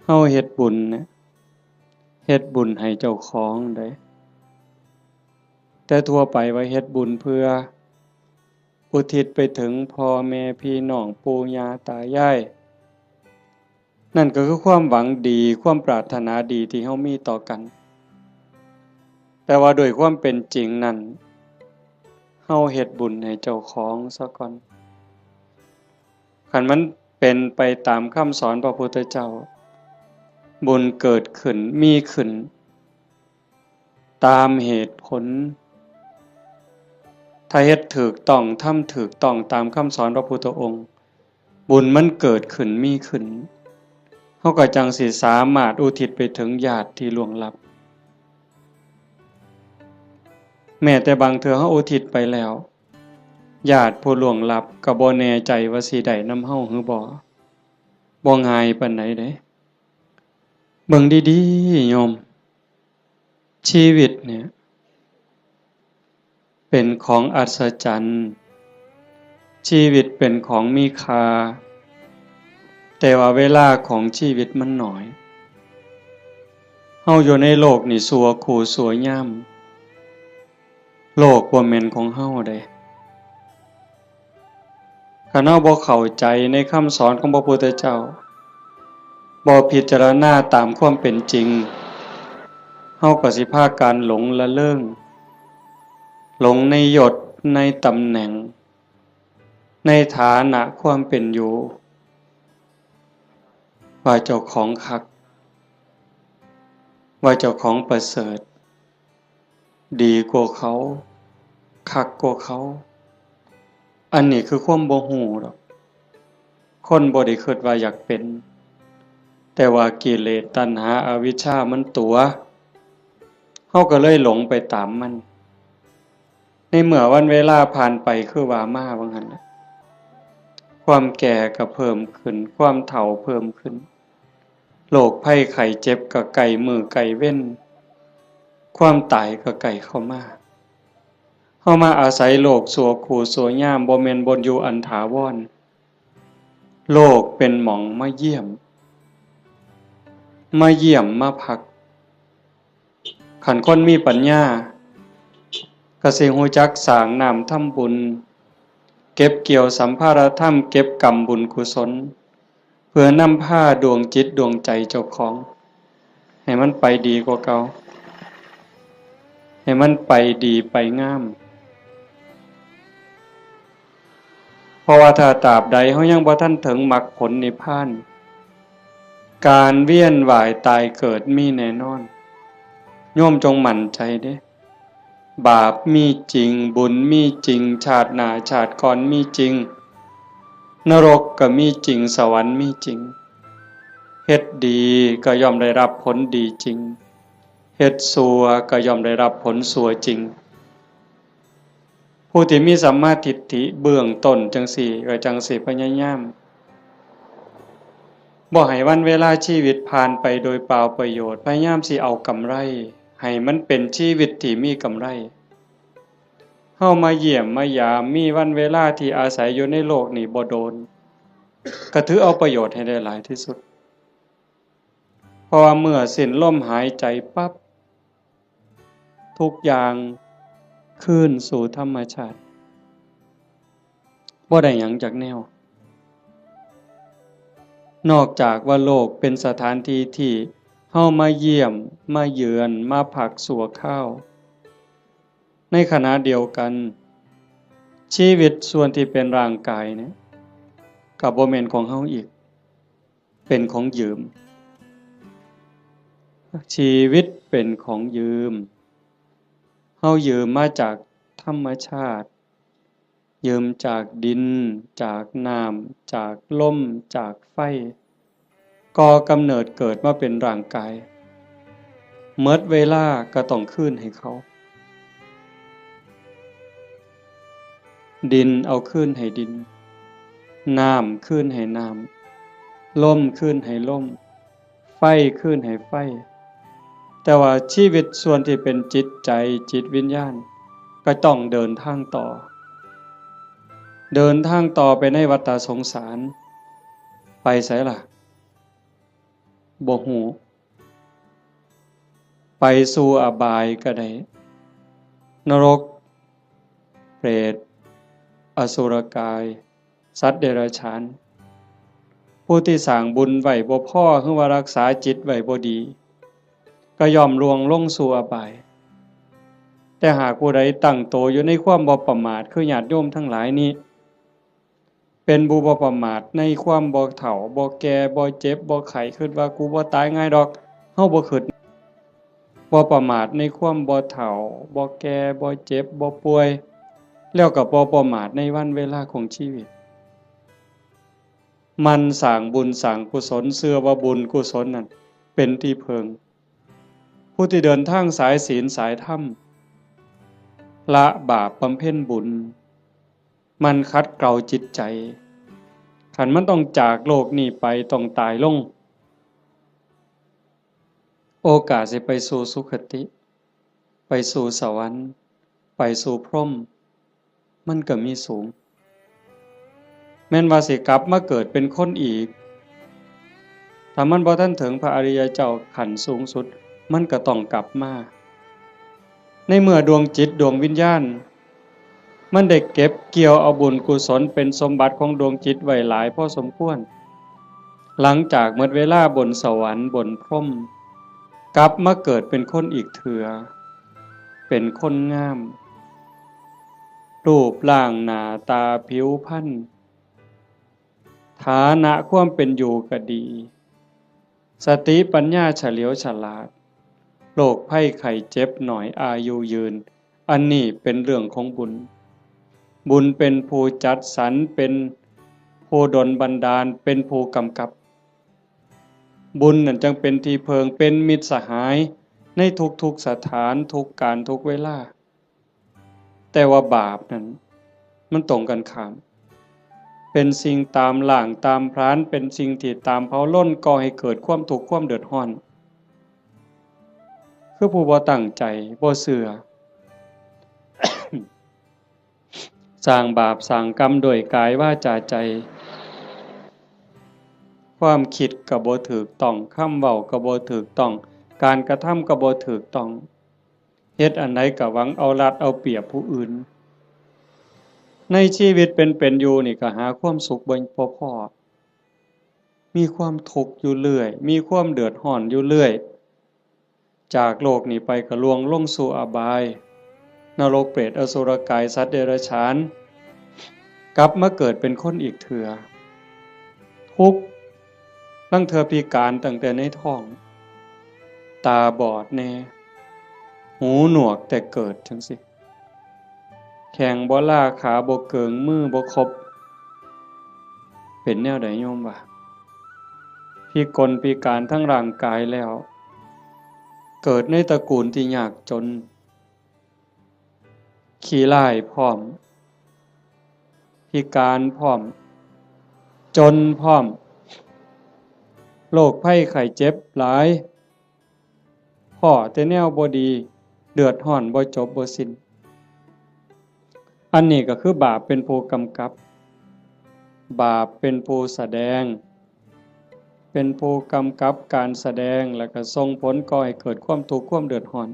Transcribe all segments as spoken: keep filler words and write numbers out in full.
เฮาเฮ็ดบุญเนี่ย เฮ็ดบุญให้เจ้าของเด้ แต่ทั่วไปว่าเฮ็ดบุญเพื่ออุทิศไปถึงพ่อแม่พี่น้องปู่ย่าตายาย นั่นก็คือความหวังดี ความปรารถนาดีที่เฮามีต่อกัน แต่ว่าโดยความเป็นจริงนั้น เฮาเฮ็ดบุญให้เจ้าของซะก่อน คันมันเป็นไปตามคำสอนพระพุทธเจ้า บุญเกิดขึ้น มีขึ้น ตามเหตุผล ถ้าเฮ็ดถูกต้อง ทำถูกต้องตามคำสอนพระพุทธองค์ บุญมันเกิดขึ้น มีขึ้น เฮาก็จั่งสิสามารถอุทิศไปถึงญาติที่ล่วงลับ แม้แต่บางเทื่อเฮาอุทิศไปแล้ว ญาติผู้ล่วงลับก็บ่แน่ใจว่าสิได้นำเฮาหรือบ่ บ่ง่ายปานใดเด้ เบิ่งดีๆ โยม ชีวิตเนี่ย เป็นของอัศจรรย์ ชีวิตเป็นของมีค่า แต่ว่าเวลาของชีวิตมันน้อย เฮาอยู่ในโลกนี่ชั่วคู่ชั่วยาม โลกบ่แม่นของเฮาเด้ คันเฮาบ่เข้าใจในคำสอนของพระพุทธเจ้า บ่พิจารณาตามความเป็นจริง เฮาก็สิพากันหลงละเลิง หลงในยศ ในตำแหน่ง ในฐานะความเป็นอยู่ ว่าเจ้าของคัก ว่าเจ้าของประเสริฐ ดีกว่าเขา คักกว่าเขา อันนี้คือความบ่ฮู้ดอก คนบ่ได้คิดว่าอยากเป็น แต่ว่ากิเลสตัณหาอวิชชามันตั๋ว เฮาก็เลยหลงไปตามมัน ในเมื่อวันเวลาผ่านไปคือว่ามาว่าหั่นน่ะ ความแก่ก็เพิ่มขึ้น ความเฒ่าเพิ่มขึ้น โรคภัยไข้เจ็บก็ใกล้มื้อใกล้เว็น ความตายก็ใกล้เข้ามา เฮามาอาศัยโลกชั่วคู่ชั่วยาม บ่แม่นบ่อนอยู่อันถาวร โลกเป็นหม่องมาเยี่ยม มาเยี่ยมมาพัก คันคนมีปัญญา ก็สิฮู้จักสร้างน้ำทำบุญ เก็บเกี่ยวสัมภาระธรรม เก็บกำบุญกุศล เพื่อนำพาดวงจิตดวงใจเจ้าของ ให้มันไปดีกว่าเก่า ให้มันไปดีไปงาม เพราะว่าถ้าตราบใดเฮายังบ่ทันถึงมรรคผลนิพพาน การเวียนว่ายตายเกิดมีแน่นอน โยมจงมั่นใจเด้ บาปมีจริง บุญมีจริง ชาติหน้าชาติก่อนมีจริง นรกก็มีจริง สวรรค์มีจริง เฮ็ดดีก็ย่อมได้รับผลดีจริง เฮ็ดชั่วก็ย่อมได้รับผลชั่วจริง ผู้ที่มีสัมมาทิฏฐิเบื้องต้นจั่งซี้ ก็จั่งสิพยายาม บ่ให้วันเวลาชีวิตผ่านไปโดยเปล่าประโยชน์ พยายามสิเอากำไร ให้มันเป็นชีวิตที่มีกำไร เฮามาเยี่ยมมายาม มีวันเวลาที่อาศัยอยู่ในโลกนี้บ่โดน ก็ถือเอาประโยชน์ให้ได้หลายที่สุด เพราะว่าเมื่อสิ้นลมหายใจปั๊บ ทุกอย่างคืนสู่ธรรมชาติ บ่ได้หยังจักแนว นอกจากว่าโลกเป็นสถานที่ที่เฮามาเยี่ยม มาเยือน มาพักชั่วคราว ในขณะเดียวกัน ชีวิตส่วนที่เป็นร่างกายเนี่ย ก็บ่แม่นของเฮาอีก เป็นของยืม ชีวิตเป็นของยืม เฮายืมมาจากธรรมชาติ ยืมจากดิน จากน้ำ จากลม จากไฟ ก่อกำเนิดเกิดมาเป็นร่างกาย หมดเวลาก็ต้องคืนให้เขา ดินเอาคืนให้ดิน น้ำคืนให้น้ำ ลมคืนให้ลม ไฟคืนให้ไฟ แต่ว่าชีวิตส่วนที่เป็นจิตใจ จิตวิญญาณ ก็ต้องเดินทางต่อ เดินทางต่อไปในวัฏสงสาร ไปไสล่ะ บ่ฮู้ ไปสู่อบายก็ได้ นรก เปรต อสุรกาย สัตว์เดรัจฉาน ผู้ที่สร้างบุญไว้บ่พอ หรือว่ารักษาจิตไว้บ่ดี ก็ย่อมล่วงลงสู่อบาย แต่หากผู้ใดตั้งโตอยู่ในความบ่ประมาท คือญาติโยมทั้งหลายนี้ เป็นผู้บ่ประมาทในความบ่เฒ่า บ่แก่ บ่เจ็บ บ่ไข้ คิดว่ากูบ่ตายง่ายดอก เฮาบ่คิด บ่ประมาทในความบ่เฒ่า บ่แก่ บ่เจ็บ บ่ป่วย แล้วก็บ่ประมาทในวันเวลาของชีวิต หมั่นสร้างบุญสร้างกุศล เชื่อว่าบุญกุศลนั่นเป็นที่พึ่ง ผู้ที่เดินทางสายศีลสายธรรม ละบาปบำเพ็ญบุญ หมั่นขัดเกลาจิตใจ คันมันต้องจากโลกนี้ไป ต้องตายลง โอกาสสิไปสู่สุคติ ไปสู่สวรรค์ ไปสู่พรหม มันก็มีสูง แม่นว่าสิกลับมาเกิดเป็นคนอีก ถ้ามันบ่ทันถึงพระอริยเจ้าขั้นสูงสุด มันก็ต้องกลับมา ในเมื่อดวงจิตดวงวิญญาณ มันได้เก็บเกี่ยวเอาบุญกุศลเป็นสมบัติของดวงจิตไว้หลายพอสมควร หลังจากหมดเวลาบนสวรรค์บนพรหม กลับมาเกิดเป็นคนอีกเทื่อ เป็นคนงาม รูปร่างหน้าตาผิวพรรณ ฐานะความเป็นอยู่ก็ดี สติปัญญาเฉลียวฉลาด โรคภัยไข้เจ็บน้อย อายุยืน อันนี้เป็นเรื่องของบุญ บุญเป็นผู้จัดสรร เป็นผู้ดลบันดาล เป็นผู้กำกับ บุญนั่นจังเป็นที่เพิ่ง เป็นมิตรสหายในทุกๆสถาน ทุกการ ทุกเวลา แต่ว่าบาปนั่น มันตรงกันข้าม เป็นสิ่งตามล้างตามผลาญ เป็นสิ่งที่ตามเผาลน ก่อให้เกิดความทุกข์ความเดือดร้อน คือผู้บ่ตั้งใจ บ่เชื่อ สร้างบาปสร้างกรรมด้วยกายวาจาใจ ความคิดก็บ่ถูกต้อง คำเว้าก็บ่ถูกต้อง การกระทำก็บ่ถูกต้อง เฮ็ดอันใดก็หวังเอารัดเอาเปรียบผู้อื่น ในชีวิตเป็นเป็นอยู่นี่ก็หาความสุขบ่ บ่พ้อ มีความทุกข์อยู่เรื่อย มีความเดือดร้อนอยู่เรื่อย จากโลกนี้ไปก็ล่วงลงสู่อบาย นรกเปรตอสุรกายสัตว์เดรัจฉาน กลับมาเกิดเป็นคนอีกเทื่อ ทุกข์ ลางเทื่อพิการตั้งแต่ในท้อง ตาบอดแน่ หูหนวกแต่เกิดจั่งซี้ แข้งบ่ลา ขาบ่เกิง มือบ่ครบ เป็นแนวใดโยมวะ พิกลพิการทั้งร่างกายแล้ว เกิดในตระกูลที่ยากจน ขี้ร้ายพร้อม พิการพร้อม จนพร้อม โรคภัยไข้เจ็บหลาย พ้อแต่แนวบ่ดี เดือดร้อนบ่จบบ่สิ้น อันนี้ก็คือบาปเป็นผู้กำกับ บาปเป็นผู้แสดง เป็นผู้กำกับการแสดง แล้วก็ส่งผลก่อให้เกิดความทุกข์ความเดือดร้อน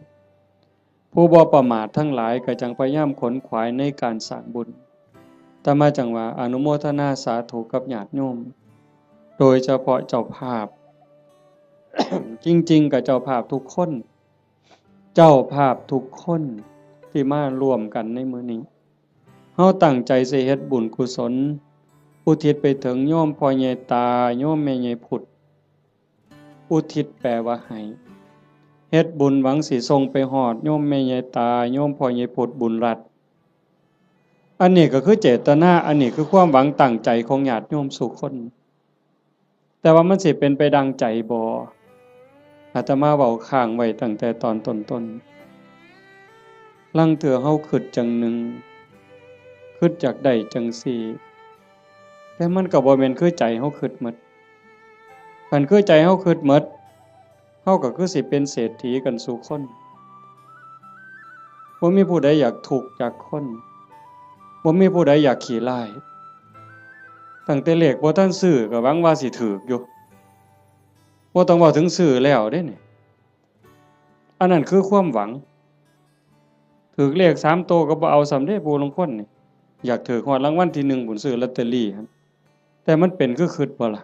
ผู้บ่ประมาททั้งหลายก็จังพยายามขนขวายในการสร้างบุญ อาตมาจังว่าอนุโมทนาสาธุกับญาติโยม โดยเฉพาะเจ้าภาพ จริงๆ ก็เจ้าภาพทุกคน เจ้าภาพทุกคนที่มาร่วมกันในมื้อนี้ เฮาตั้งใจสิเฮ็ดบุญกุศล อุทิศไปถึงโยมพ่อใหญ่ตา โยมแม่ใหญ่พุด อุทิศแปลว่าให้ เฮ็ดบุญหวังสิส่งไปฮอดโยมแม่ใหญ่ตา โยมพ่อใหญ่พุดบุญรัตน์ อันนี้ก็คือเจตนา อันนี้คือความหวังตั้งใจของญาติโยมสู่คน แต่ว่ามันสิเป็นไปดังใจบ่ อาตมาเว้าค้างไว้ตั้งแต่ตอนต้นๆ ลางเทื่อเฮาคิดจั่งหนึ่ง คิดอยากได้จั่งซี้ แต่มันก็บ่แม่นคือใจเฮาคิดหมด คันคือใจเฮาคิดหมด เฮาก็คือสิเป็นเศรษฐีกันสู่คน บ่มีผู้ใดอยากทุกข์อยากคน บ่มีผู้ใดอยากขี้ร้าย ตั้งแต่เลขบ่ทันซื้อก็หวังว่าสิถูกอยู่ โอ บ่ต้องเว้าถึงซื้อแล้วเด้นี่ อันนั้นคือความหวัง ถืกเลขสามโตก็บ่เอาซ้ำเด้ ผู้ลางคนนี่ อยากถืกฮอดรางวัลที่หนึ่งพุ้น ซื้อลอตเตอรี่หั่น แต่มันเป็นคือคิดบ่ล่ะ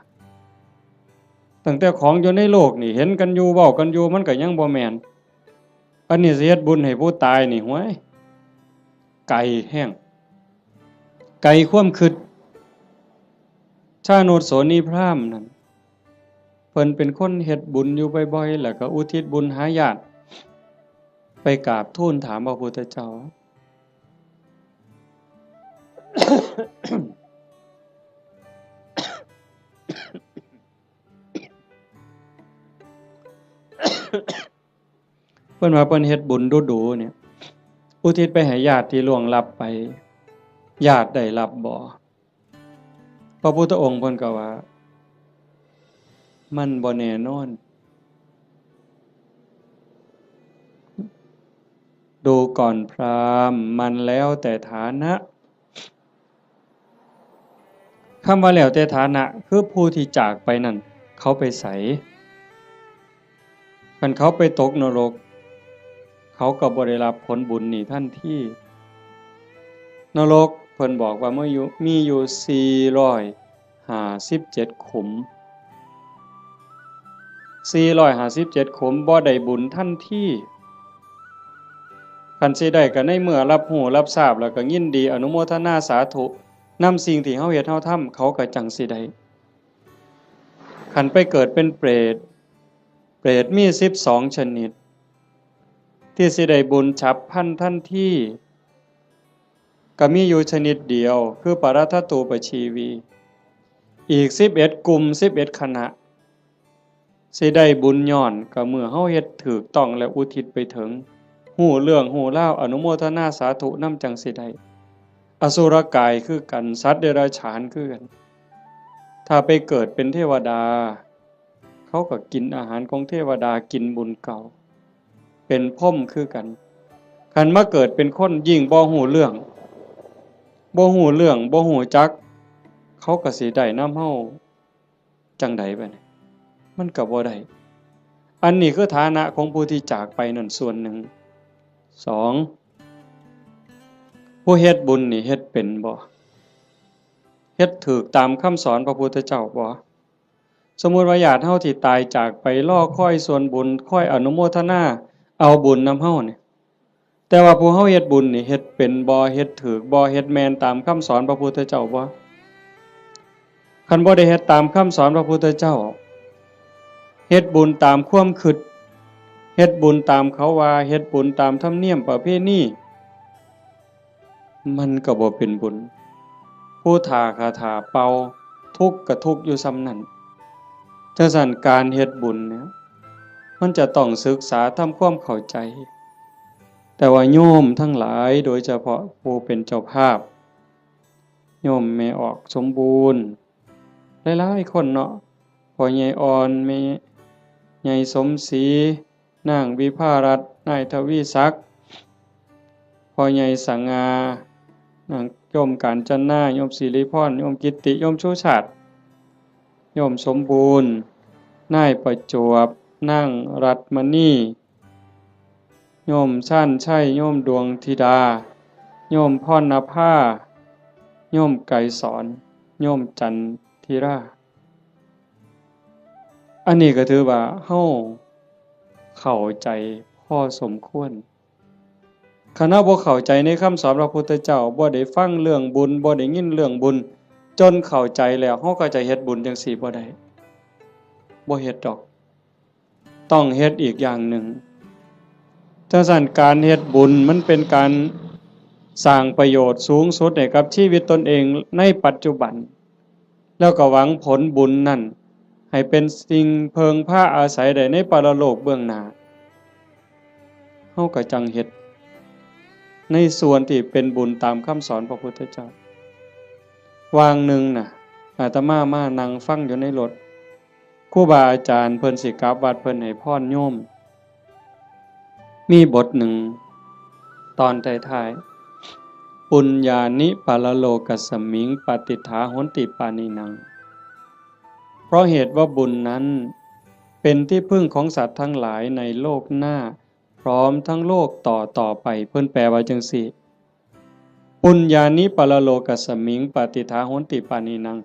ตั้งแต่ของอยู่ในโลกนี่ เห็นกันอยู่ เว้ากันอยู่ มันก็ยังบ่แม่น อันนี้สิเฮ็ดบุญให้ผู้ตายนี่ ห้วย ไกลแฮง ไกลความคิด ชาโนชโสนีพราหมณ์นั่น เพิ่นเป็นคนเฮ็ดบุญอยู่บ่อยๆ แล้วก็อุทิศบุญหาญาติ ไปกราบทูลถามพระพุทธเจ้า เพิ่นว่าเพิ่นเฮ็ดบุญดูๆ เนี่ย อุทิศไปให้ญาติที่ล่วงลับไป ญาติได้รับบ่ พระพุทธองค์เพิ่นก็ว่า มันบ่แน่นอน ดูก่อนพราหมณ์ มันแล้วแต่ฐานะ คำว่าแล้วแต่ฐานะ คือผู้ที่จากไปนั่น เขาไปไส คันเขาไปตกนรก เขาก็บ่ได้รับผลบุญนี่ทันที นรกเพิ่นบอกว่ามีอยู่ มีอยู่สี่ร้อยห้าสิบเจ็ดขุม สี่ร้อยห้าสิบเจ็ดขุม บ่ได้บุญทันที คันสิได้ก็ในเมื่อรับรู้รับทราบแล้วก็ยินดีอนุโมทนาสาธุนำสิ่งที่เฮาเฮ็ดเฮาทำ เขาก็จั่งสิได้ คันไปเกิดเป็นเปรต เปรตมีสิบสองชนิด ที่สิได้บุญฉับพลันทันที ก็มีอยู่ชนิดเดียว คือปรัตถตูปชีวี อีกสิบเอ็ดกลุ่ม สิบเอ็ดคณะ สิได้บุญย้อนก็เมื่อเฮาเฮ็ดถูกต้องและอุทิศไปถึง ฮู้เรื่องฮู้ราว อนุโมทนาสาธุนำจั่งสิได้ อสุรกายคือกัน สัตว์เดรัจฉานคือกัน ถ้าไปเกิดเป็นเทวดา เขาก็กินอาหารของเทวดา กินบุญเก่า เป็นพรหมคือกัน คันมาเกิดเป็นคนยิ่งบ่ฮู้เรื่อง บ่ฮู้เรื่อง บ่ฮู้จัก เขาก็สิได้นำเฮาจั่งใดบัดนี้ มันก็บ่ได้ อันนี้คือฐานะของผู้ที่จากไปนั่นส่วนหนึ่ง สอง ผู้เฮ็ดบุญนี่เฮ็ดเป็นบ่ เฮ็ดถูกตามคำสอนพระพุทธเจ้าบ่ สมมุติว่าญาติเฮาที่ตายจากไปรอคอยส่วนบุญ คอยอนุโมทนาเอาบุญนำเฮานี่ แต่ว่าผู้เฮาเฮ็ดบุญนี่เฮ็ดเป็นบ่ เฮ็ดถูกบ่ เฮ็ดแม่นตามคำสอนพระพุทธเจ้าบ่ คันบ่ได้เฮ็ดตามคำสอนพระพุทธเจ้า เฮ็ดบุญตามความคิด เฮ็ดบุญตามเขาว่า เฮ็ดบุญตามธรรมเนียมประเพณี มันก็บ่เป็นบุญ ผู้ถ้าคาถาเป่า ทุกข์ก็ทุกข์อยู่ส่ำนั้น จั่งซั้นการเฮ็ดบุญเนี่ย มันจะต้องศึกษาทำความเข้าใจ แต่ว่าโยมทั้งหลาย โดยเฉพาะผู้เป็นเจ้าภาพ โยมแม่ออกสมบูรณ์ หลายๆคนเนาะ พ่อใหญ่อ่อน แม่ใหญ่สมศรี นางวิภารัตน์ นายทวีศักดิ์ พ่อใหญ่สง่า นางโยมกาญจนา โยมสิริพร โยมกิตติ โยมชูชาติ โยมสมบูรณ์ นายประจวบ นางรัตน์มณี โยมชาญชัย โยมดวงธิดา โยมพรณภา โยมไกรสอน โยมจันทิรา อันนี้ก็ถือว่าเฮาเข้าใจพอสมควร คันเฮาบ่เข้าใจในคำสอนพระพุทธเจ้า บ่ได้ฟังเรื่องบุญ บ่ได้ยินเรื่องบุญ จนเข้าใจแล้ว เฮาก็จะเฮ็ดบุญจั่งซี้บ่ได้ บ่เฮ็ดดอก ต้องเฮ็ดอีกอย่างหนึ่ง จั่งซั้นการเฮ็ดบุญมันเป็นการสร้างประโยชน์สูงสุดให้กับชีวิตตนเองในปัจจุบัน แล้วก็หวังผลบุญนั่นให้เป็นสิ่งเพิ่งพาอาศัยได้ในปรโลกเบื้องหน้า เฮาก็จั่งเฮ็ดในส่วนที่เป็นบุญตามคำสอนพระพุทธเจ้า วางหนึ่งน่ะ อาตมามานั่งฟังอยู่ในรถ ครูบาอาจารย์เพิ่นสิกลับวัด เพิ่นให้พรโยม มีบทหนึ่ง ตอนท้ายๆ ปุญญานิปรโลกัสมิง ปาติฏฐาโหนติปาณินัง เพราะเหตุว่าบุญนั้น เป็นที่พึ่งของสัตว์ทั้งหลายในโลกหน้า พร้อมทั้งโลกต่อต่อไป เพิ่นแปลว่าจั่งซี้ ปุญญานิปรโลกัสมิง ปฏิฏฐาโหนติปาณีนัง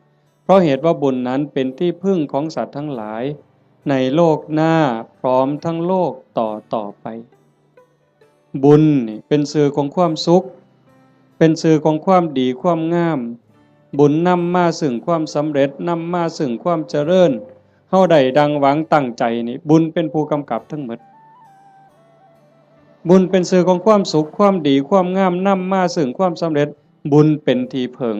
เพราะเหตุว่าบุญนั้นเป็นที่พึ่งของสัตว์ทั้งหลาย ในโลกหน้าพร้อมทั้งโลกต่อต่อไป บุญนี่เป็นชื่อของความสุข เป็นชื่อของความดีความงาม บุญนำมาซึ่งความสำเร็จ นำมาซึ่งความเจริญ เฮาได้ดังหวังตั้งใจนี่ บุญเป็นผู้กำกับทั้งหมด บุญเป็นชื่อของความสุข ความดี ความงาม นำมาซึ่งความสำเร็จ บุญเป็นที่เพิ่ง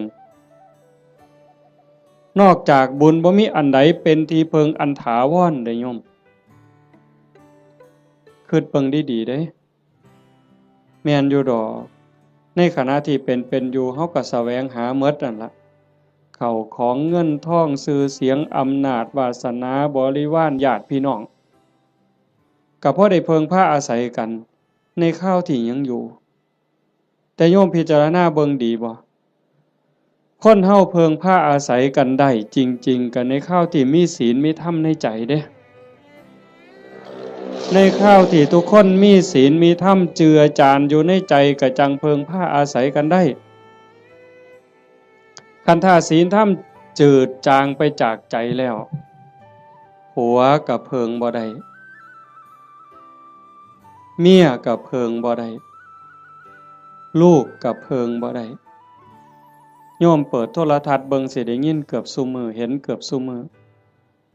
นอกจากบุญบ่มีอันใดเป็นที่เพิ่งอันถาวรเด้โยม คิดเบิ่งดีๆเด้ แม่นอยู่ดอก ในขณะที่เป็นเป็นอยู่ เฮาก็แสวงหาหมดนั่นละ เข้าของเงินทอง ชื่อเสียง อำนาจ วาสนา บริวาร ญาติพี่น้อง ก็พอได้เพิ่งพาอาศัยกัน ในคราวที่ยังอยู่ แต่โยมพิจารณาเบิ่งดีบ่ คนเฮาเพิ่งพาอาศัยกันได้จริงๆ ก็ในคราวที่มีศีลมีธรรมในใจเด้ ในคราวที่ทุกคนมีศีลมีธรรมเจือจานอยู่ในใจ ก็จั่งเพิ่งพาอาศัยกันได้ คันถ้าศีลธรรมจืดจางไปจากใจแล้ว ผัวก็เพิ่งบ่ได้ เมียก็เพิ่งบ่ได้ ลูกก็เพิ่งบ่ได้ โยมเปิดโทรทัศน์เบิ่งสิได้ยินเกือบซุมื้อ เห็นเกือบซุมื้อ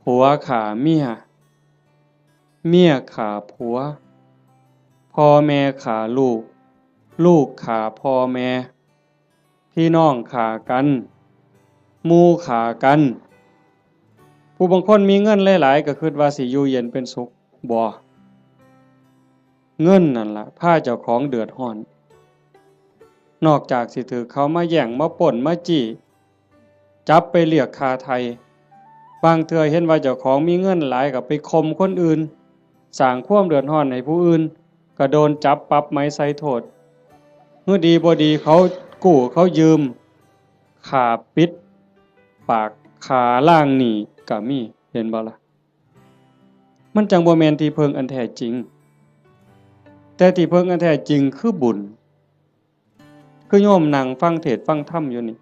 ผัวฆ่าเมีย เมียฆ่าผัว พ่อแม่ฆ่าลูก ลูกฆ่าพ่อแม่ พี่น้องฆ่ากัน หมู่ฆ่ากัน ผู้บางคนมีเงินหลายๆ ก็คิดว่าสิอยู่เย็นเป็นสุข บ่ เงินนั่นล่ะพาเจ้าของเดือดร้อน นอกจากสิถืกเขามาแย่ง มาปล้น มาจี้ จับไปเรียกค่าไถ่ บางเทื่อเห็นว่าเจ้าของมีเงินหลายก็ไปข่มคนอื่น สร้างความเดือดร้อนให้ผู้อื่น ก็โดนจับปรับใหม่ใส่โทษ เมื่อดีบ่ดีเขากู้เขายืม ฆ่าปิดปาก ฆ่าล้างหนี้ก็มี เห็นบ่ล่ะ มันจั่งบ่แม่นที่เพิ่งอันแท้จริง แต่ที่เพิ่งอันแท้จริงคือบุญ คือโยมนั่งฟังเทศน์ฟังธรรมอยู่นี่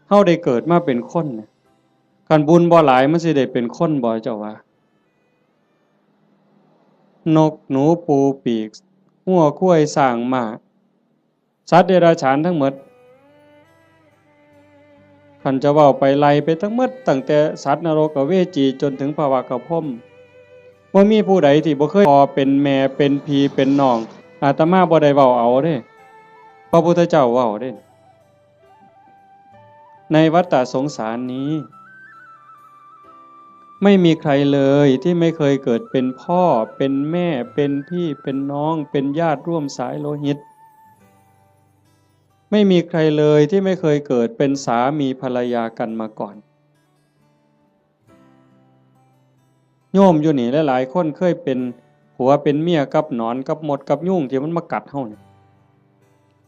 เฮาได้เกิดมาเป็นคนเนี่ย คันบุญบ่หลายมันสิได้เป็นคนบ่เจ้าว่า นกหนูปูปีก งัวควายช้างม้า สัตว์เดรัจฉานทั้งหมด คันจะเว้าไปไล่ไปทั้งหมด ตั้งแต่สัตว์นรกอเวจีจนถึงพระวากพรหม บ่มีผู้ใดที่บ่เคยพ่อเป็นแม่เป็นพี่เป็นน้อง อาตมาบ่ได้เว้าเอาเด้ พระพุทธเจ้าเว้าเด้ ในวัฏฏะสงสารนี้ ไม่มีใครเลยที่ไม่เคยเกิดเป็นพ่อ เป็นแม่ เป็นพี่ เป็นน้อง เป็นญาติร่วมสายโลหิต ไม่มีใครเลยที่ไม่เคยเกิดเป็นสามีภรรยากันมาก่อน โยมอยู่นี่หลายๆคนเคยเป็นผัวเป็นเมียกับหนอนกับมดกับยุงที่มันมากัดเฮานี่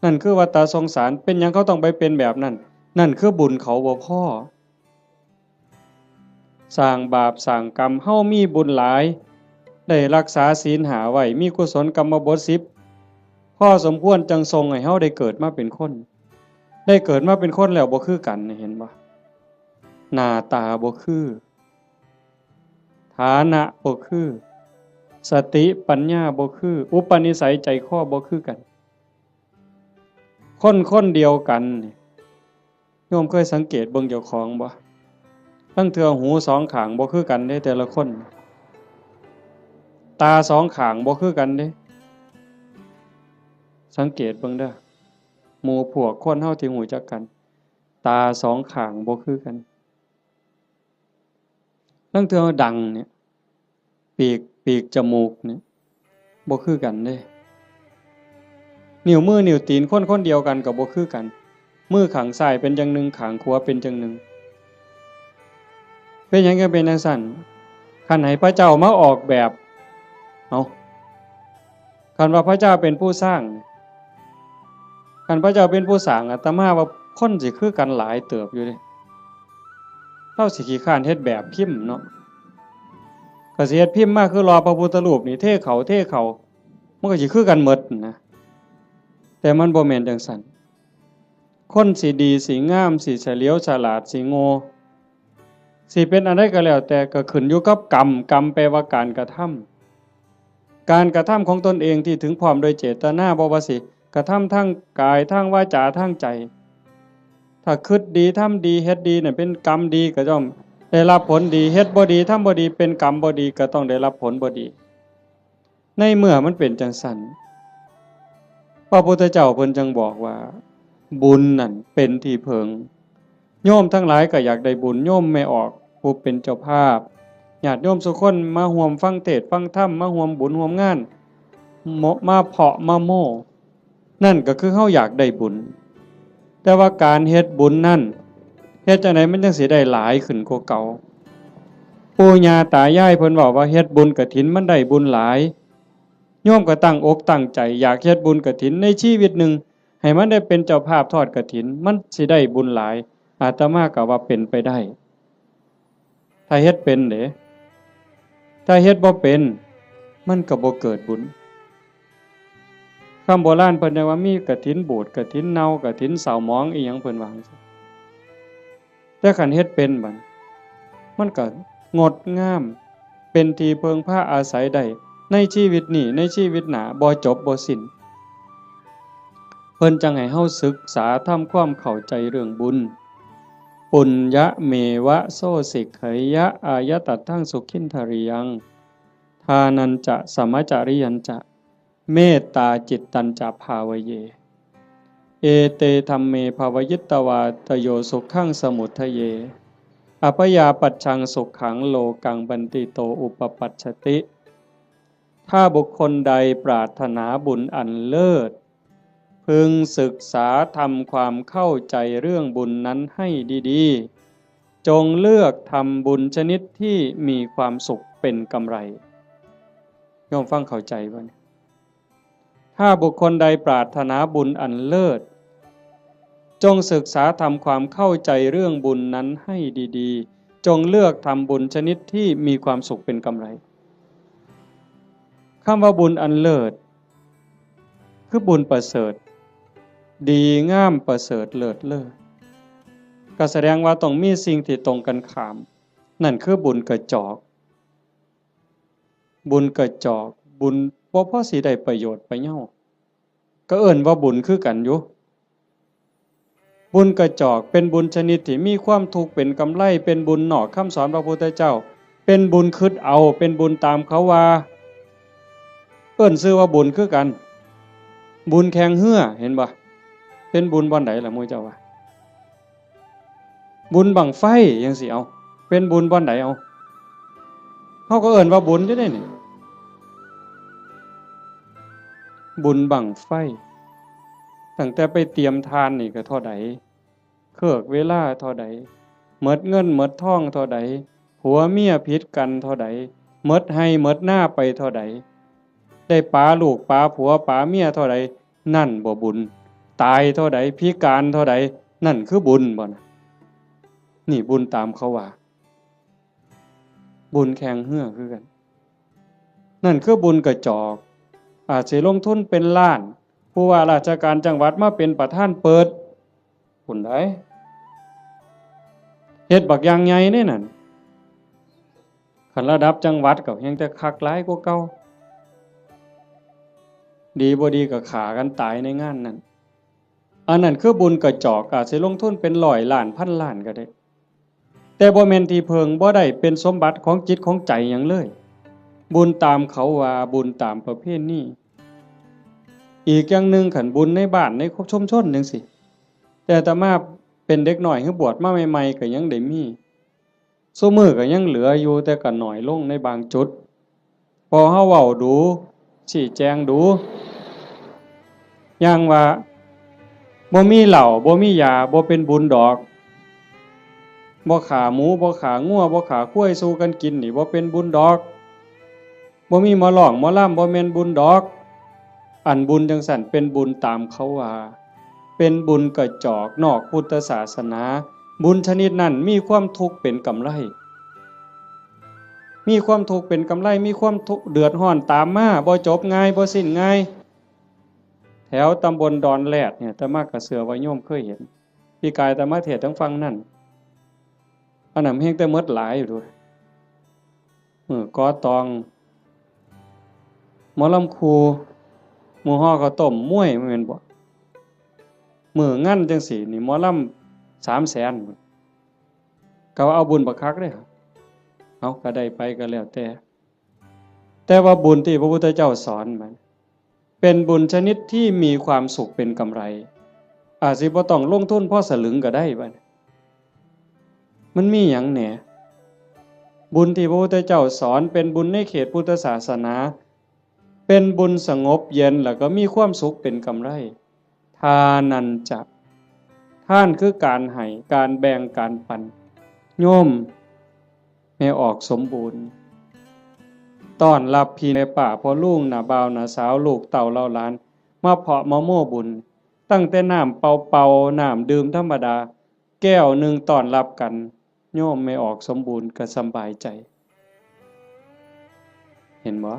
นั่นคือวัฏฏะสงสาร เป็นหยังเขาต้องไปเป็นแบบนั้น นั่นคือบุญเขาบ่พอ สร้างบาปสร้างกรรม เฮามีบุญหลาย ได้รักษาศีลห้าไว้ มีกุศลกรรมบทสิบ พอสมควรจั่งส่งให้เฮาได้เกิดมาเป็นคน ได้เกิดมาเป็นคนแล้วบ่คือกัน เห็นบ่ หน้าตาบ่คือ ฐานะบ่คือ สติปัญญาบ่คือ อุปนิสัยใจคอบ่คือกัน คนคนเดียวกันนี่ โยมเคยสังเกตเบิ่งเจ้าของบ่ ลางเทื่อหูสองข้างบ่คือกันเด้แต่ละคน ตาสองข้างบ่คือกันเด้ สังเกตเบิ่งเด้อ หมู่พวกคนเฮาที่รู้จักกัน ตาสองข้างบ่คือกัน ลางเทื่อดังเนี่ย ปีก ปีกจมูกเนี่ย บ่คือกันเด้ นิ้วมือนิ้วตีนคนคนเดียวกันก็บ่คือกัน มือข้างซ้ายเป็นจั่งหนึ่ง ข้างขวาเป็นจั่งหนึ่ง เป็นหยังจั่งเป็นจั่งซั้น คันให้พระเจ้ามาออกแบบ เอ้า คันว่าพระเจ้าเป็นผู้สร้าง คันพระเจ้าเป็นผู้สร้าง อาตมาว่าคนสิคือกันหลายเติบอยู่เด้ ลาวสิขี้คร้านเฮ็ดแบบพิมพ์เนาะ ก็สิเฮ็ดพิมพ์มาคือหล่อพระพุทธรูปนี่ เทเข้า เทเข้า มันก็สิคือกันหมดนะ แต่มันบ่แม่นจั่งซั้น คนสิดี สิงาม สิเฉลียวฉลาด สิโง่ สิเป็นอันใดก็แล้วแต่ ก็ขึ้นอยู่กับกรรม กรรมแปลว่าการกระทำ การกระทำของตนเองที่ถึงพร้อมโดยเจตนา บ่ว่าสิกระทำทางกาย ทางวาจา ทางใจ ถ้าคิดดี ทำดี เฮ็ดดีเนี่ยเป็นกรรมดี ก็ย่อมได้รับผลดี เฮ็ดบ่ดี ทำบ่ดี เป็นกรรมบ่ดี ก็ต้องได้รับผลบ่ดี ในเมื่อมันเป็นจั่งซั้น พระพุทธเจ้าเพิ่นจั่งบอกว่า บุญนั่นเป็นที่เพิง โยมทั้งหลายก็อยากได้บุญ โยมแม่ออกผู้เป็นเจ้าภาพ ญาติโยมสุคนมาร่วมฟังเทศน์ฟังธรรม มาร่วมบุญร่วมงาน โม- มาเพาะมาโม้ นั่นก็คือเฮาอยากได้บุญ แต่ว่าการเฮ็ดบุญนั่น เฮ็ดจั่งใดมันจั่งสิได้หลายขึ้นกว่าเก่า ปู่ย่าตายายเพิ่นเว้าว่าเฮ็ดบุญกฐินมันได้บุญหลาย โยมก็ตั้งอกตั้งใจอยากเฮ็ดบุญกฐินในชีวิตหนึ่ง ให้มันได้เป็นเจ้าภาพทอดกฐิน มันสิได้บุญหลาย อาตมาก็ว่าเป็นไปได้ ถ้าเฮ็ดเป็นเด้ ถ้าเฮ็ดบ่เป็น มันก็บ่เกิดบุญ คำโบราณเพิ่นเรียกว่ามีกฐินบูด กฐินเน่า กฐินเศร้าหมอง อีหยังเพิ่นว่าจั่งซี้ แต่คันเฮ็ดเป็นบัด มันก็งดงาม เป็นที่เพิ่งพาอาศัยได้ ในชีวิตนี้ ในชีวิตหน้า บ่จบบ่สิ้น เพิ่นจั่งให้เฮาศึกษาทำความเข้าใจเรื่องบุญ ปุญญะเมวะโสสิกขยะ อายะตัตถังสุขินทริยัง ทานัญจะ สมะจริยัญจะ เมตตาจิตตัญจะ ภาวะเย เอเตธัมเม ภาวะยิตวา ตโยสุขังสมุททะเย อัพยาปัชชังสุขัง โลกังบันติโต อุปปัชชติ ถ้าบุคคลใดปรารถนาบุญอันเลิศ พึงศึกษาทำความเข้าใจเรื่องบุญนั้นให้ดีๆ จงเลือกทำบุญชนิดที่มีความสุขเป็นกำไร โยมฟังเข้าใจบ่เนี่ย ถ้าบุคคลใดปรารถนาบุญอันเลิศ จงศึกษาทำความเข้าใจเรื่องบุญนั้นให้ดีๆ จงเลือกทำบุญชนิดที่มีความสุขเป็นกำไร คำว่าบุญอันเลิศ คือบุญประเสริฐ ดีงามประเสริฐเลิศเลอ ก็แสดงว่าต้องมีสิ่งที่ตรงกันข้าม นั่นคือบุญกระจอก บุญกระจอก บุญบ่พอสิได้ประโยชน์ประเยา ก็เอิ้นว่าบุญคือกันอยู่ บุญกระจอกเป็นบุญชนิดที่มีความทุกข์เป็นกำไร เป็นบุญนอกคำสอนพระพุทธเจ้า เป็นบุญคิดเอา เป็นบุญตามเขาว่า เอิ้นชื่อว่าบุญคือกัน บุญแข่งเฮือ เห็นบ่ เป็นบุญบ่อนใดล่ะหมู่เจ้าว่า บุญบั้งไฟจั่งซี้ เอา เป็นบุญบ่อนใด เอา เฮาก็เอิ้นว่าบุญอยู่เด้นี่ บุญบั้งไฟ ตั้งแต่ไปเตรียมถ่านนี่ก็เท่าใด เคิกเวลาเท่าใด หมดเงินหมดทองเท่าใด ผัวเมียผิดกันเท่าใด หมดไฮ่หมดนาไปเท่าใด ได้ป๋าลูกป๋าผัวป๋าเมียเท่าใด นั่นบ่บุญ ตายเท่าใด พิการเท่าใด นั่นคือบุญบ่นะ นี่บุญตามเขาว่า บุญแข่งเฮือคือกัน นั่นคือบุญกระจอก อาจสิลงทุนเป็นล้าน ผู้ว่าราชการจังหวัดมาเป็นประธานเปิด บุญใด เฮ็ดบักอย่างใหญ่เด้นั่น คันระดับจังหวัดก็แฮ่งแต่คักหลายกว่าเก่า ดีบ่ดีก็ฆ่ากันตายในงานนั่น อันนั้นคือบุญกระจอก อาจสิลงทุนเป็นร้อยล้านพันล้านก็ได้ แต่บ่แม่นที่เพิ่ง บ่ได้เป็นสมบัติของจิตของใจหยังเลย บุญตามเขาว่า บุญตามประเพณี อีกอย่างหนึ่ง คันบุญในบ้านในชุมชนจั่งซี้ แต่อาตมาเป็นเด็กน้อย คือบวชมาใหม่ๆ ก็ยังได้มี ซุมื้อก็ยังเหลืออยู่ แต่ก็น้อยลงในบางจุด พอเฮาเว้าดู๋ ชี้แจงดู๋ อย่างว่า บ่มีเหล้า บ่มียา บ่เป็นบุญดอก บ่ฆ่าหมู บ่ฆ่างัว บ่ฆ่าควายสู่กันกินนี่ บ่เป็นบุญดอก บ่มีหมอร้องหมอลำ บ่แม่นบุญดอก อันบุญจั่งซั้นเป็นบุญตามเขาว่า เป็นบุญกระจอกนอกพุทธศาสนา บุญชนิดนั้นมีความทุกข์เป็นกำไร มีความทุกข์เป็นกำไร มีความทุกข์เดือดร้อนตามมา บ่จบง่าย บ่สิ้นง่าย แถวตำบลดอนแรดเนี่ย อาตมาก็เชื่อว่าโยมเคยเห็น ปีกายอาตมาเทศน์ทางฝั่งนั่น อันนั้นแฮงแต่หมดหลายอยู่เด้อ มื้อก่อตอง หมอลำครู มื้อห่อข้าวต้ม มวย แม่นบ่ มื้องานจั่งซี้นี่ หมอลำสามแสน ก็ว่าเอาบุญบักคักเด้ เอา ก็ได้ไปก็แล้วแต่ แต่ว่าบุญที่พระพุทธเจ้าสอนมัน เป็นบุญชนิดที่มีความสุขเป็นกำไร อาจสิบ่ต้องลงทุนพอสลึงก็ได้บัดนี้ มันมีหยังแหน่ บุญที่พระพุทธเจ้าสอนเป็นบุญในเขตพุทธศาสนา เป็นบุญสงบเย็นแล้วก็มีความสุขเป็นกำไร ทานัญจะ ทานคือการให้ การแบ่ง การปัน โยมแม่ออกสมบูรณ์ ต้อนรับพี่แม่ป้าพ่อลุง น้าบ่าว น้าสาว ลูกเต้าเหล่าหลาน มาเพาะมาโม้บุญ ตั้งแต่น้ำเปล่าๆ น้ำดื่มธรรมดา แก้วหนึ่งต้อนรับกัน โยมแม่ออกสมบูรณ์ก็สำบายใจ เห็นบ่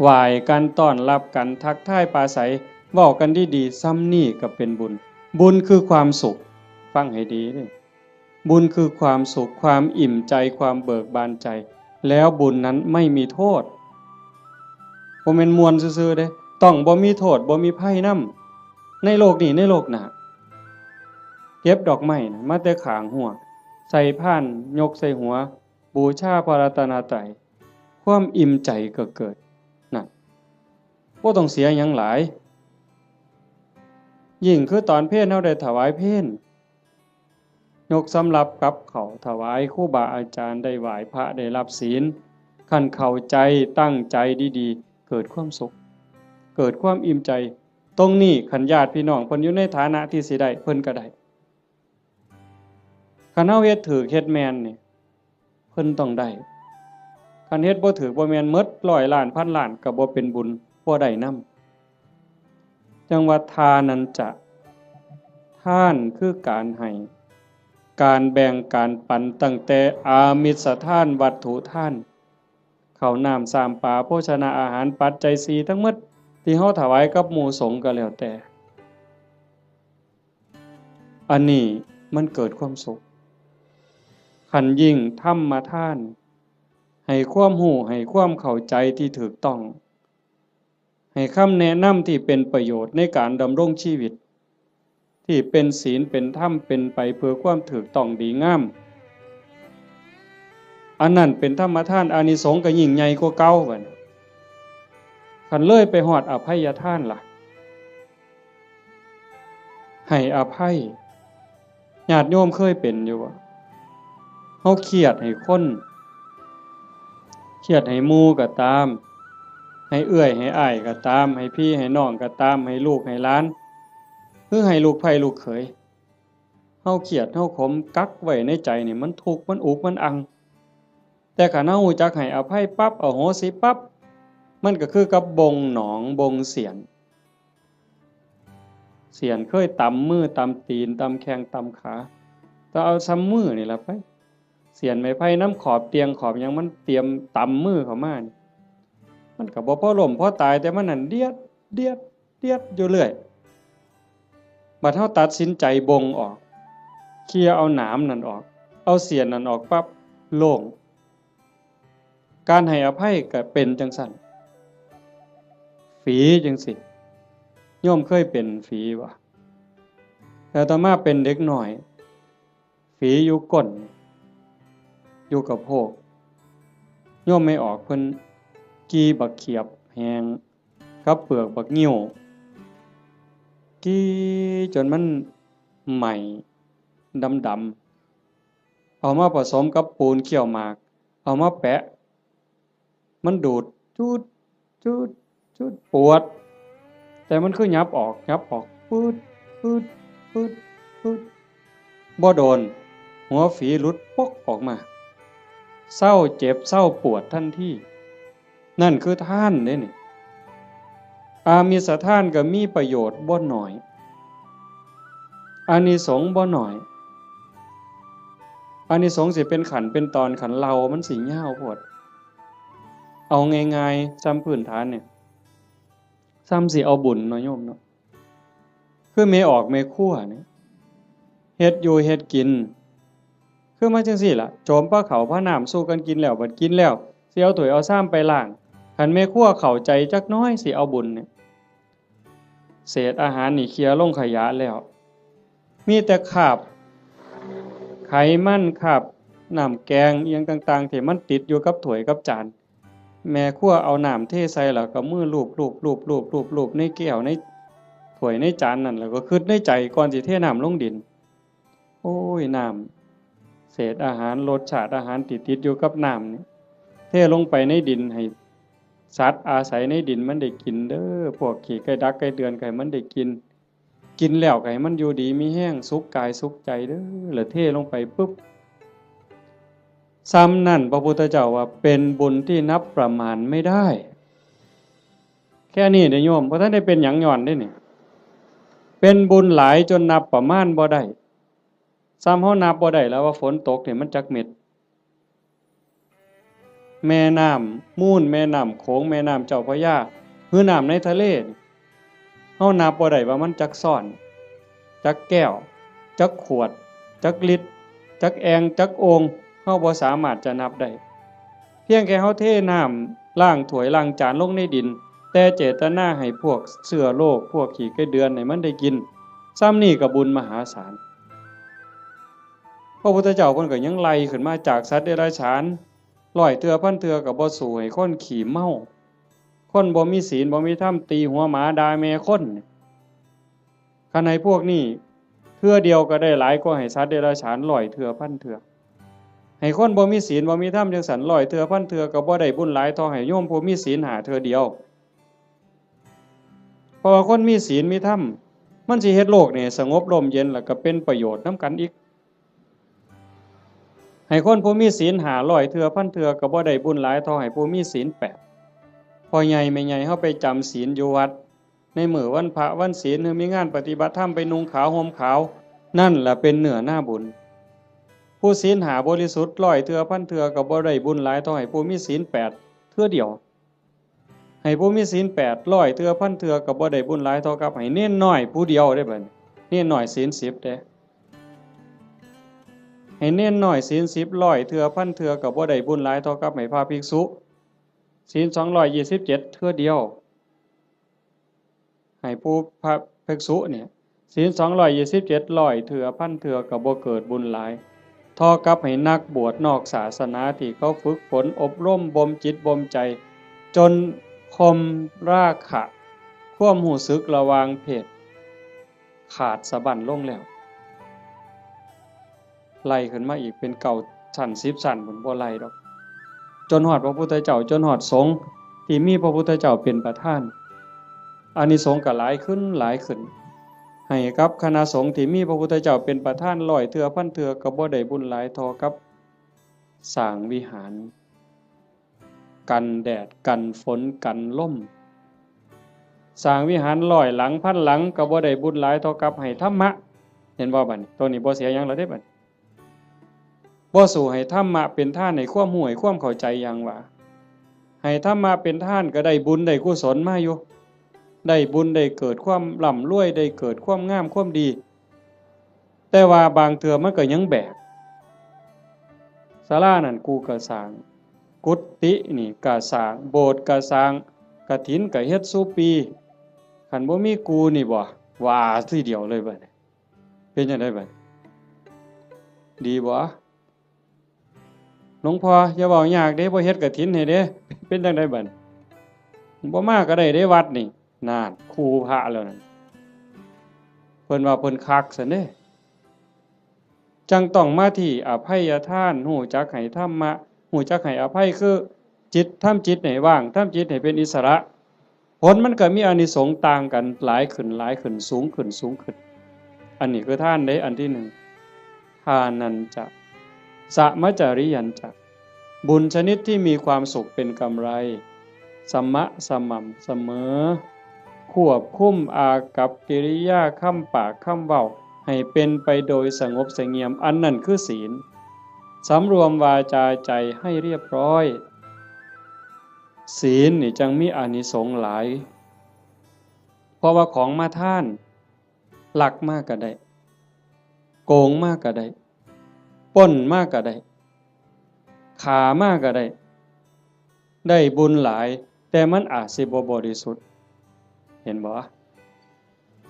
ไหว้กัน ต้อนรับกัน ทักทายปราศรัย เว้ากันดีๆ ส่ำนี้ก็เป็นบุญ บุญคือความสุข ฟังให้ดีเด้อ บุญคือความสุข ความอิ่มใจ ความเบิกบานใจ แล้วบุญนั้นไม่มีโทษ บ่แม่นม่วนซื่อๆเด้ ต้องบ่มีโทษ บ่มีภัยนำ ในโลกนี้ ในโลกหน้า เก็บดอกไม้นะ มาแต่ข้างฮั้ว ใส่พาน ยกใส่หัว บูชาพระรัตนตรัย ความอิ่มใจก็เกิด นั่น บ่ต้องเสียหยังหลาย ยิ่งคือตอนเพลเฮาได้ถวายเพล ยกสำรับกับข้าวถวายครูบาอาจารย์ ได้ไหว้พระ ได้รับศีล คันเข้าใจ ตั้งใจดีๆ เกิดความสุข เกิดความอิ่มใจ ตรงนี้คันญาติพี่น้องเพิ่นอยู่ในฐานะที่สิได้ เพิ่นก็ได้ คันเฮาเฮ็ดถูก เฮ็ดแม่นนี่ เพิ่นต้องได้ คันเฮ็ดบ่ถูกบ่แม่น หมดร้อยล้าน พันล้าน ก็บ่เป็นบุญ บ่ได้นำ จั่งว่าทานัญจะ ทานคือการให้ การแบ่ง การปัน ตั้งแต่อามิสทาน วัตถุทาน ข้าวน้ำ ซ้ำปลา โภชนาอาหาร ปัจจัยสี่ทั้งหมด ที่เฮาถวายกับหมู่สงฆ์ก็แล้วแต่ อันนี้มันเกิดความสุข คันยิ่งธรรมทาน ให้ความรู้ ให้ความเข้าใจที่ถูกต้อง ให้คำแนะนำที่เป็นประโยชน์ในการดำรงชีวิต ที่เป็นศีล เป็นธรรม เป็นไปเพื่อความถูกต้องดีงาม อันนั้นเป็นธรรมทาน อานิสงส์ก็ยิ่งใหญ่กว่าเก่าบัดนี้ คันเลยไปฮอดอภัยทานล่ะ ให้อภัย ญาติโยมเคยเป็นอยู่บ่ เฮาเครียดให้คน เครียดให้หมู่ก็ตาม ให้เอื้อยให้อ้ายก็ตาม ให้พี่ให้น้องก็ตาม ให้ลูกให้หลาน หรือให้ลูกใผลูกเขย เฮาเครียด เฮาขม กักไว้ในใจนี่ มันทุกข์ มันอุก มันอัง แต่คันเฮารู้จักให้อภัยปั๊บ อโหสิปั๊บ มันก็คือกับบ่งหนอง บ่งเสี้ยน เสี้ยนเคยตำมือ ตำตีน ตำแข้ง ตำขา ก็เอาส่ำมือนี่ล่ะไป เสี้ยนไม้ไผ่นำขอบเตียงขอบหยัง มันเตรียมตำมือเข้ามานี่ มันก็บ่พอล้มพอตาย แต่มันนั่นเดียด เดียด เดียดอยู่เรื่อย บัดเฮาตัดสินใจบ่งออก เคลียร์เอาหนามนั่นออก เอาเสี้ยนนั่นออกปั๊บ โล่ง การให้อภัยก็เป็นจั่งซั้น ฝีจั่งซี้ โยมเคยเป็นฝีบ่ แต่อาตมาเป็นเด็กน้อย ฝีอยู่ก้น อยู่กะโพก โยมแม่ออกเพิ่นขี่บักเขียบแห้ง กับเปลือกบักงิ้ว ขี่จนมันไหม้ดำๆ เอามาผสมกับปูนเคี่ยวหมาก เอามาแปะ มันดูด จูด จูด จูด ปวด แต่มันคือหยับออก หยับออก ปืด ปืด ปืด ปืด บ่โดน หัวฝีหลุดปกออกมา เซาเจ็บ เซาปวดทันที นั่นคือทานเด้นี่ อามิสทานก็มีประโยชน์บ่น้อย อานิสงส์บ่น้อย อานิสงส์สิเป็นขั้นเป็นตอน คันเล่ามันสิยาวโพด เอาง่ายๆ ส่ำพื้นฐานเนี่ย ส่ำสิเอาบุญเนาะโยมเนาะ คือแม่ออกแม่ครัวเนี่ย เฮ็ดอยู่เฮ็ดกิน คือมาจั่งซี้ล่ะ โจมพาข้าวพาน้ำสู่กันกินแล้ว บัดกินแล้ว สิเอาถ้วยเอาชามไปล้าง คันแม่ครัวเข้าใจจักหน่อย สิเอาบุญเนี่ย เศษอาหารนี่เคลียร์ลงขยะแล้ว มีแต่คราบไขมัน คราบน้ำแกงอิหยังต่างๆ ที่มันติดอยู่กับถ้วยกับจาน แม่ครัวเอาน้ำเทใส่แล้วก็มือลูบๆๆๆๆในแก้ว ในถ้วยในจานนั่น แล้วก็คิดในใจก่อนสิเทน้ำลงดิน โอ้ย น้ำ เศษอาหาร รสชาติอาหารที่ติดอยู่กับน้ำนี่ เทลงไปในดิน ให้สัตว์อาศัยในดินมันได้กินเด้อ พวกขี้ไก่ดักไก่เดือนก็ให้มันได้กิน กินแล้วก็ให้มันอยู่ดีมีแฮง สุขกายสุขใจเด้อ แล้วเทลงไปปุ๊บ ส่ำนั่นพระพุทธเจ้าว่าเป็นบุญที่นับประมาณไม่ได้ แค่นี้เด้อโยม บ่ทันได้เป็นหยังย้อนเด้นี่ เป็นบุญหลายจนนับประมาณบ่ได้ ส่ำเฮานับบ่ได้แล้วว่าฝนตกนี่มันจักเม็ด แม่น้ำมูล แม่น้ำโขง แม่น้ำเจ้าพระยา หรือน้ำในทะเลนี่ เฮานับบ่ได้ว่ามันจักซ้อน จักแก้ว จักขวด จักลิตร จักแอ่ง จักโอ่ง เฮาบ่สามารถจะนับได้ เพียงแค่เฮาเทน้ำล้างถ้วยล้างจานลงในดิน แต่เจตนาให้พวกเชื้อโรค พวกขี้ไก่เดือนให้มันได้กิน ส่ำนี่ก็บุญมหาศาล พระพุทธเจ้าเพิ่นก็ยังไล่ขึ้นมาจากสัตว์เดรัจฉาน ร้อยเทื่อพันเทื่อก็บ่สู้ให้คนขี้เมา คนบ่มีศีลบ่มีธรรม ตีหัวหมาด่าแม่คน คันให้พวกนี้เทื่อเดียวก็ได้หลายกว่าให้สัตว์เดรัจฉานร้อยเทื่อพันเทื่อ ให้คนบ่มีศีลบ่มีธรรมจั่งซั้นร้อยเทื่อพันเทื่อก็บ่ได้บุญหลายเท่าให้โยมผู้มีศีลห้าเทื่อเดียว เพราะว่าคนมีศีลมีธรรม มันสิเฮ็ดโลกนี่สงบร่มเย็น แล้วก็เป็นประโยชน์นำกันอีก ให้คนผู้มีศีลห้าร้อยเทื่อพันเทื่อก็บ่ได้บุญหลายเท่าให้ผู้มีศีลแปด พ่อใหญ่แม่ใหญ่เฮาไปจำศีลอยู่วัด ในมื้อวันพระวันศีล หรือมีงานปฏิบัติธรรม ไปนุ่งขาวห่มขาว นั่นล่ะเป็นเนื้อนาบุญ ผู้ศีลห้าบริสุทธิ์ร้อยเทื่อพันเทื่อก็บ่ได้บุญหลายเท่าให้ผู้มีศีลแปดเทื่อเดียว ให้ผู้มีศีลแปดร้อยเทื่อพันเทื่อก็บ่ได้บุญหลายเท่ากับให้เณรน้อยผู้เดียวเด้บัดนี้ เณรน้อยศีลสิบเด้ ให้เณรน้อยศีลสิบร้อยเทื่อพันเทื่อก็บ่ได้บุญหลายเท่ากับให้พระภิกษุ ศีลสองร้อยยี่สิบเจ็ดเทื่อเดียว ให้ผู้พระภิกษุเนี่ย ศีลสองร้อยยี่สิบเจ็ดร้อยเทื่อพันเทื่อก็บ่เกิดบุญหลาย เท่ากับให้นักบวชนอกศาสนาที่เขาฝึกฝนอบรมบ่มจิตบ่มใจ จนข่มราคะ ความรู้สึกระหว่างเพศ ขาดสะบั้นลงแล้ว ไล่ขึ้นมาอีกเป็นเก้าชั้นสิบชั้นพุ้น บ่ไล่ดอก จนฮอดพระพุทธเจ้า จนฮอดสงฆ์ที่มีพระพุทธเจ้าเป็นประธาน อานิสงส์ก็หลายขึ้นหลายขึ้น ให้กับคณะสงฆ์ที่มีพระพุทธเจ้าเป็นประธานร้อยเทื่อพันเทื่อก็บ่ได้บุญหลายเท่ากับสร้างวิหาร กันแดดกันฝนกันลม สร้างวิหารร้อยหลังพันหลังก็บ่ได้บุญหลายเท่ากับให้ธรรมะ เห็นบ่บัดนี้ ตัวนี้บ่เสียหยังแล้วเด้บัดนี้ บ่สู้ให้ธรรมะเป็นทาน ให้ความรู้ให้ความเข้าใจอย่างว่า ให้ธรรมะเป็นทานก็ได้บุญได้กุศลมาอยู่ ได้บุญได้เกิดความร่ำรวย ได้เกิดความงามความดี แต่ว่าบางเทื่อมันก็ยังแบก ศาลานั่นกูก็สร้าง กุฏินี่ก็สร้าง โบสถ์ก็สร้าง กฐินก็เฮ็ดซุปี คันบ่มีกูนี่บ่ ว่าทีเดียวเลยบัดนี้ เป็นจั่งใดบัดนี้ ดีบ่ หลวงพ่ออย่าเว้ายากเด้ บ่เฮ็ดกฐินให้เด้ เป็นจั่งใดบัดนี้ บ่มาก็ได้เด้วัดนี่ นั่น คู่พระแล้วนั่น เพิ่นว่าเพิ่นคักซั้นเด้ จั่งต้องมาที่อภัยทาน รู้จักให้ธรรมะ รู้จักให้อภัย คือจิต ทำจิตให้ว่าง ทำจิตให้เป็นอิสระ ผลมันก็มีอานิสงส์ต่างกัน หลายขึ้น หลายขึ้น สูงขึ้น สูงขึ้น อันนี้คือทานเด้ อันที่หนึ่ง ทานัญจะ สะมะจาริยัญจะ บุญชนิดที่มีความสุขเป็นกำไร สมะ สม่ำเสมอ ควบคุมอากัปกิริยา คำปาก คำเว้า ให้เป็นไปโดยสงบเสงี่ยม อันนั้นคือศีล สำรวมวาจาใจให้เรียบร้อย ศีลนี่จั่งมีอานิสงส์หลาย เพราะว่าของมาทาน ลักมาก็ได้ โกงมาก็ได้ ปล้นมาก็ได้ ฆ่ามาก็ได้ ได้บุญหลาย แต่มันอาจสิบ่บริสุทธิ์ เห็นบ่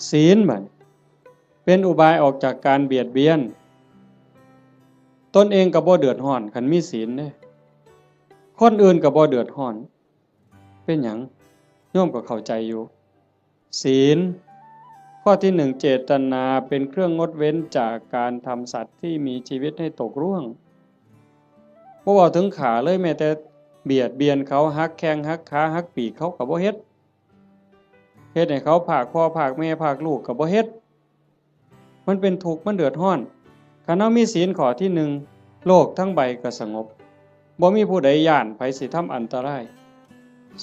ศีลบัดเป็นอุบายออกจากการเบียดเบียน ตนเองก็บ่เดือดร้อน คันมีศีลเด้ คนอื่นก็บ่เดือดร้อน เป็นหยัง โยมก็เข้าใจอยู่ ศีล ข้อที่หนึ่ง เจตนาเป็นเครื่องงดเว้นจากการทำสัตว์ที่มีชีวิตให้ตกร่วง บ่เว้าถึงฆ่าเลย แม้แต่เบียดเบียนเขา หักแข้งหักขา หักปีกเขาก็บ่เฮ็ด เฮ็ดให้เขาพรากพ่อพรากแม่พรากลูกก็บ่เฮ็ด มันเป็นทุกข์ มันเดือดร้อน คันเฮามีศีลข้อที่หนึ่ง โลกทั้งใบก็สงบ บ่มีผู้ใดย้านไผสิทำอันตราย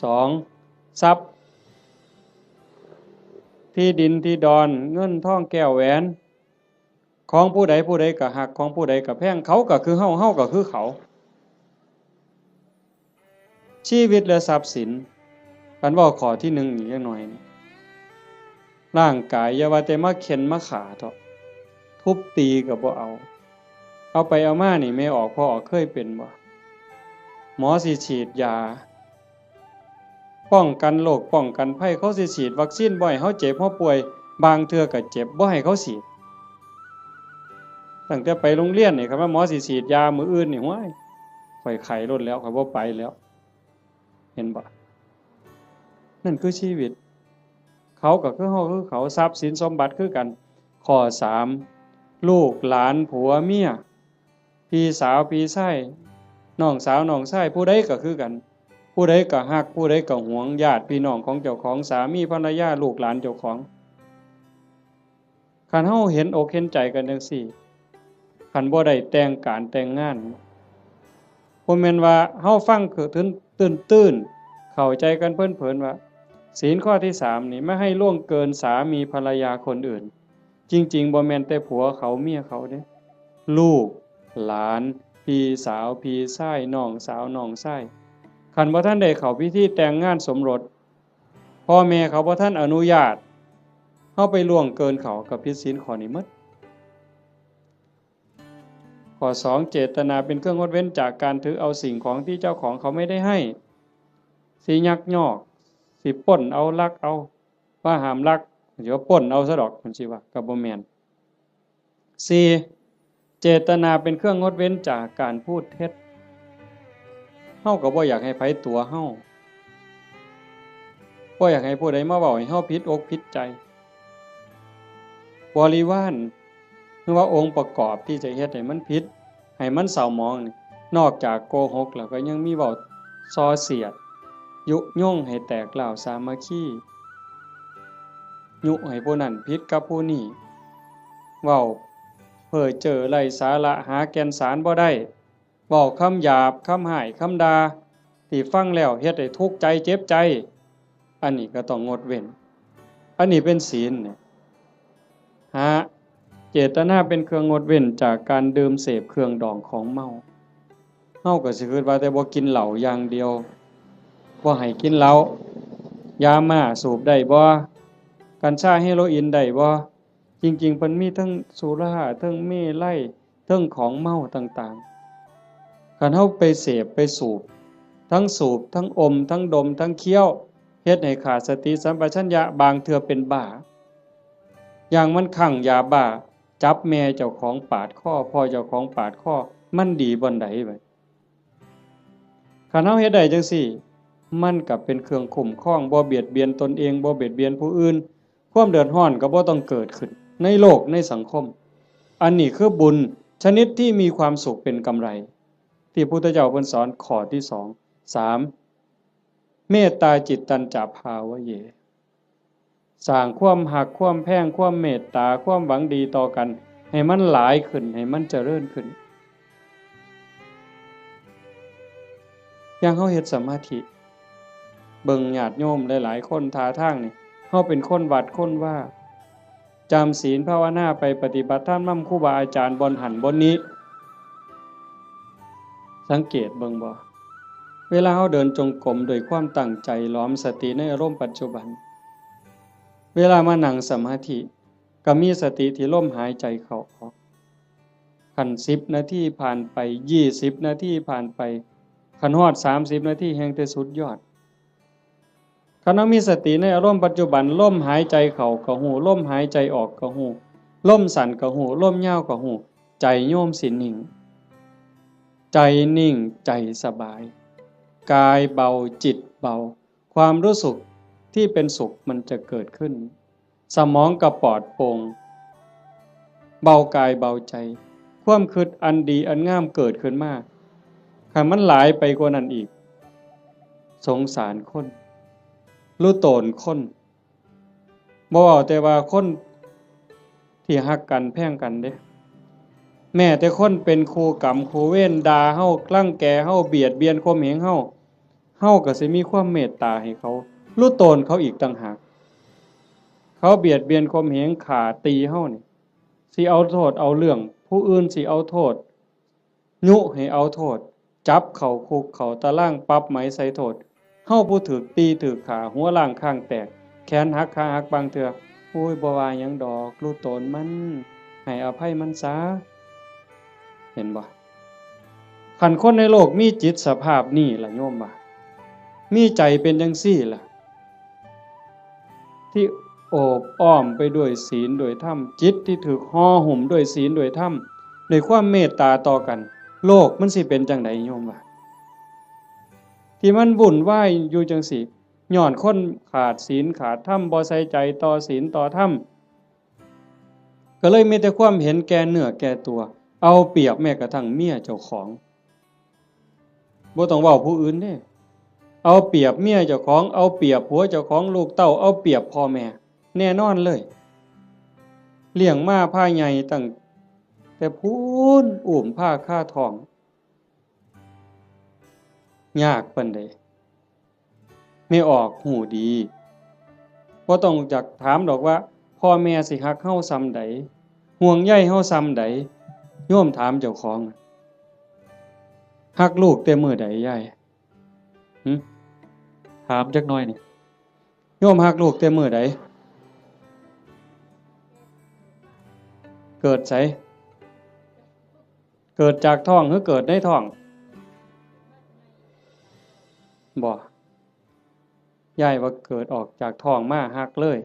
สอง ทรัพย์ ที่ดินที่ดอน เงินทองแก้วแหวน ของผู้ใดผู้ใดก็ฮัก ของผู้ใดก็แพง เขาก็คือเฮา เฮาก็คือเขา ชีวิตและทรัพย์สิน คันเว้าข้อที่หนึ่งอีกจักหน่อยนี่ ร่างกายอย่าว่าแต่มาเฆ็่นมาฆ่าเถาะ ทุบตีก็บ่เอา เอาไปเอามานี่ แม่ออกพ่อออกเคยเป็นบ่ หมอสิฉีดยา ป้องกันโรคป้องกันภัย เขาสิฉีดวัคซีนบ่ให้เฮาเจ็บเฮาป่วย บางเทื่อก็เจ็บ บ่ให้เขาฉีด ตั้งแต่ไปโรงเรียนนี่ คันว่าหมอสิฉีดยามื้ออื่นนี่ ห้วย ข้อยไข้โลดแล้ว ข้อยบ่ไปแล้ว เห็นบ่ นั่นคือชีวิต เขาก็คือเฮาคือเขา ทรัพย์สินสมบัติคือกัน ข้อสาม ลูกหลานผัวเมีย พี่สาวพี่ชาย น้องสาวน้องชาย ผู้ใดก็คือกัน ผู้ใดก็ฮัก ผู้ใดก็หวง ญาติพี่น้องของเจ้าของ สามีภรรยา ลูกหลานเจ้าของ คันเฮาเห็นอกเห็นใจกันจั่งซี้ คันบ่ได้แต่งการแต่งงาน บ่แม่นว่าเฮาฟังคือตื้นๆ เข้าใจกันเพลินๆ ว่า ศีลข้อที่สามนี่ ไม่ให้ล่วงเกินสามีภรรยาคนอื่น จริงๆ บ่แม่นแต่ผัวเขาเมียเขาเด้ ลูก หลาน พี่สาว พี่ชาย น้องสาว น้องชาย คันบ่ทันได้เข้าพิธีแต่งงานสมรส พ่อแม่เขาบ่ทันอนุญาต เฮาไปล่วงเกินเขา ก็ผิดศีลข้อนี้หมด ข้อสอง เจตนาเป็นเครื่องงดเว้นจากการถือเอาสิ่งของที่เจ้าของเขาไม่ได้ให้ สิยักยอก สิปล้นเอา ลักเอา ว่าห้ามลัก สิว่าปล้นเอาซะดอก มันสิว่า ก็บ่แม่น สี่ เจตนาเป็นเครื่องงดเว้นจากการพูดเท็จ เฮาก็บ่อยากให้ไผตั๋วเฮา บ่อยากให้ผู้ใดมาเว้าให้เฮาผิดอกผิดใจ บริวาร หรือว่าองค์ประกอบที่จะเฮ็ดให้มันผิด ให้มันเศร้าหมองนี่ นอกจากโกหกแล้วก็ยังมีเว้าส่อเสียด ยุยงให้แตกร้าวสามัคคี ยุให้ผู้นั้นผิดกับผู้นี้ เว้าเพ้อเจ้อไร้สาระ หาแก่นสารบ่ได้ เว้าคำหยาบ คำฮ้าย คำด่า ที่ฟังแล้วเฮ็ดให้ทุกข์ใจเจ็บใจ อันนี้ก็ต้องงดเว้น อันนี้เป็นศีลเนี่ย ห้า เจตนาเป็นเครื่องงดเว้นจากการดื่มเสพเครื่องดองของเมา เฮาก็สิคิดว่าแต่บ่กินเหล้าอย่างเดียว บ่ให้กินเหล้า ยาม่าสูบได้บ่ กัญชาเฮโรอีนได้บ่ จริงๆ เพิ่นมีทั้งสุรา ทั้งเมรัย ทั้งของเมาต่างๆ คันเฮาไปเสพไปสูบ ทั้งสูบ ทั้งอม ทั้งดม ทั้งเคี้ยว เฮ็ดให้ขาดสติสัมปชัญญะ บางเทื่อเป็นบ้า อย่างมันคลั่งยาบ้า จับแม่เจ้าของปาดคอ พ่อเจ้าของปาดคอ มันดีบ่อนใดบัด คันเฮาเฮ็ดได้จั่งซี้ มันก็เป็นเครื่องคุ้มครอง บ่เบียดเบียนตนเอง บ่เบียดเบียนผู้อื่น ความเดือดร้อนก็บ่ต้องเกิดขึ้น ในโลกในสังคม อันนี้คือบุญชนิดที่มีความสุขเป็นกำไร ที่พุทธเจ้าเพิ่นสอนข้อที่สอง สาม เมตตาจิตตัญจะภาวะเย สร้างความฮัก ความแพง ความเมตตา ความหวังดีต่อกัน ให้มันหลายขึ้น ให้มันเจริญขึ้น อย่างเฮาเฮ็ดสมาธิ เบิ่งญาติโยมหลายๆ คนท่าทางนี่ เฮาเป็นคนวัดคนวา จำศีลภาวนาไปปฏิบัติธรรมนำครูบาอาจารย์บ่อนหั้นบ่อนนี้ สังเกตเบิ่งบ่ เวลาเฮาเดินจงกรมด้วยความตั้งใจ หลอมสติในอารมณ์ปัจจุบัน เวลามานั่งสมาธิ ก็มีสติที่ลมหายใจเข้าออก คันสิบนาทีผ่านไป ยี่สิบนาทีผ่านไป คันฮอดสามสิบนาทีแฮ่งแต่สุดยอด คันเฮามีสติในอารมณ์ปัจจุบัน ลมหายใจเข้าก็ฮู้ ลมหายใจออกก็ฮู้ ลมสั้นก็ฮู้ ลมยาวก็ฮู้ ใจโยมสินิ่ง ใจนิ่ง ใจสบาย กายเบา จิตเบา ความรู้สึกที่เป็นสุขมันจะเกิดขึ้น สมองก็ปลอดโปร่ง เบากายเบาใจ ความคิดอันดีอันงามเกิดขึ้นมา คันมันหลายไปกว่านั้นอีก สงสารคน รู้ตนคน บ่เว้าแต่ว่าคนที่ฮักกันแพงกันเด้ แม้แต่คนเป็นคู่กรรมคู่เวร ด่าเฮา รังแกเฮา เบียดเบียนข่มเหงเฮา เฮาก็สิมีความเมตตาให้เขา รู้ตนเขาอีกต่างหาก เขาเบียดเบียนข่มเหง ฆ่าตีเฮานี่ สิเอาโทษเอาเรื่อง ผู้อื่นสิเอาโทษ ยุให้เอาโทษ จับเข้าคุกเข้าตาราง ปรับไหมใส่โทษ เฮาผู้ถูกตีถูกฆ่า หัวล้างคางแตก แขนหักขาหักบางเทื่อ โอ้ย บ่ว่าหยังดอก รู้ตนมัน ให้อภัยมันซะ เห็นบ่ คันคนในโลกมีจิตสภาพนี้ล่ะโยมว่า มีใจเป็นจังซี่ล่ะ ที่โอบอ้อมไปด้วยศีลด้วยธรรม จิตที่ถูกห่อหุ้มด้วยศีลด้วยธรรม ด้วยความเมตตาต่อกัน โลกมันสิเป็นจังใดโยมว่า ที่มันวุ่นวายอยู่จังซี่ ย้อนคนขาดศีลขาดธรรม บ่ใส่ใจต่อศีลต่อธรรม ก็เลยมีแต่ความเห็นแก่เนื้อแก่ตัว เอาเปรียบแม้กระทั่งเมียเจ้าของ บ่ต้องเว้าผู้อื่นเด้ เอาเปรียบเมียเจ้าของ เอาเปรียบผัวเจ้าของ ลูกเต้า เอาเปรียบพ่อแม่ แน่นอนเลย เลี้ยงมาพาใหญ่ตั้งแต่พู้น อุ้มพาคาท้อง ยากปานใด แม่ออกฮู้ดี บ่ต้องอยากถามดอกว่า พ่อแม่สิฮักเฮาส่ำใด ห่วงใยเฮาส่ำใด โยมถามเจ้าของ ฮักลูกแต่มื้อใดยาย หึ ถามจักหน่อยนี่ โยมฮักลูกแต่มื้อใด เกิดไส เกิดจากท้องหรือเกิดในท้อง บ่ ยายว่าเกิดออกจากท้องมาฮักเลย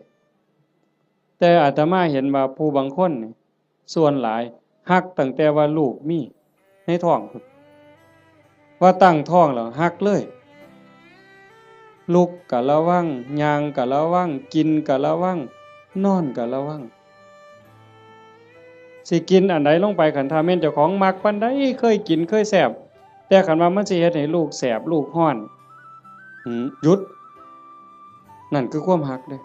แต่อาตมาเห็นว่าผู้บางคนนี่ ส่วนหลายฮักตั้งแต่ว่าลูกมีในท้องพุ้น ว่าตั้งท้องแล้วฮักเลย ลุกก็ระวัง ย่างก็ระวัง กินก็ระวัง นอนก็ระวัง สิกินอันใดลงไป คันถ้าแม่นเจ้าของมักปานใด เคยกินเคยแซ่บ แต่คันว่ามันสิเฮ็ดให้ลูกแสบลูกร้อน หืม หยุด นั่นคือความฮักเด้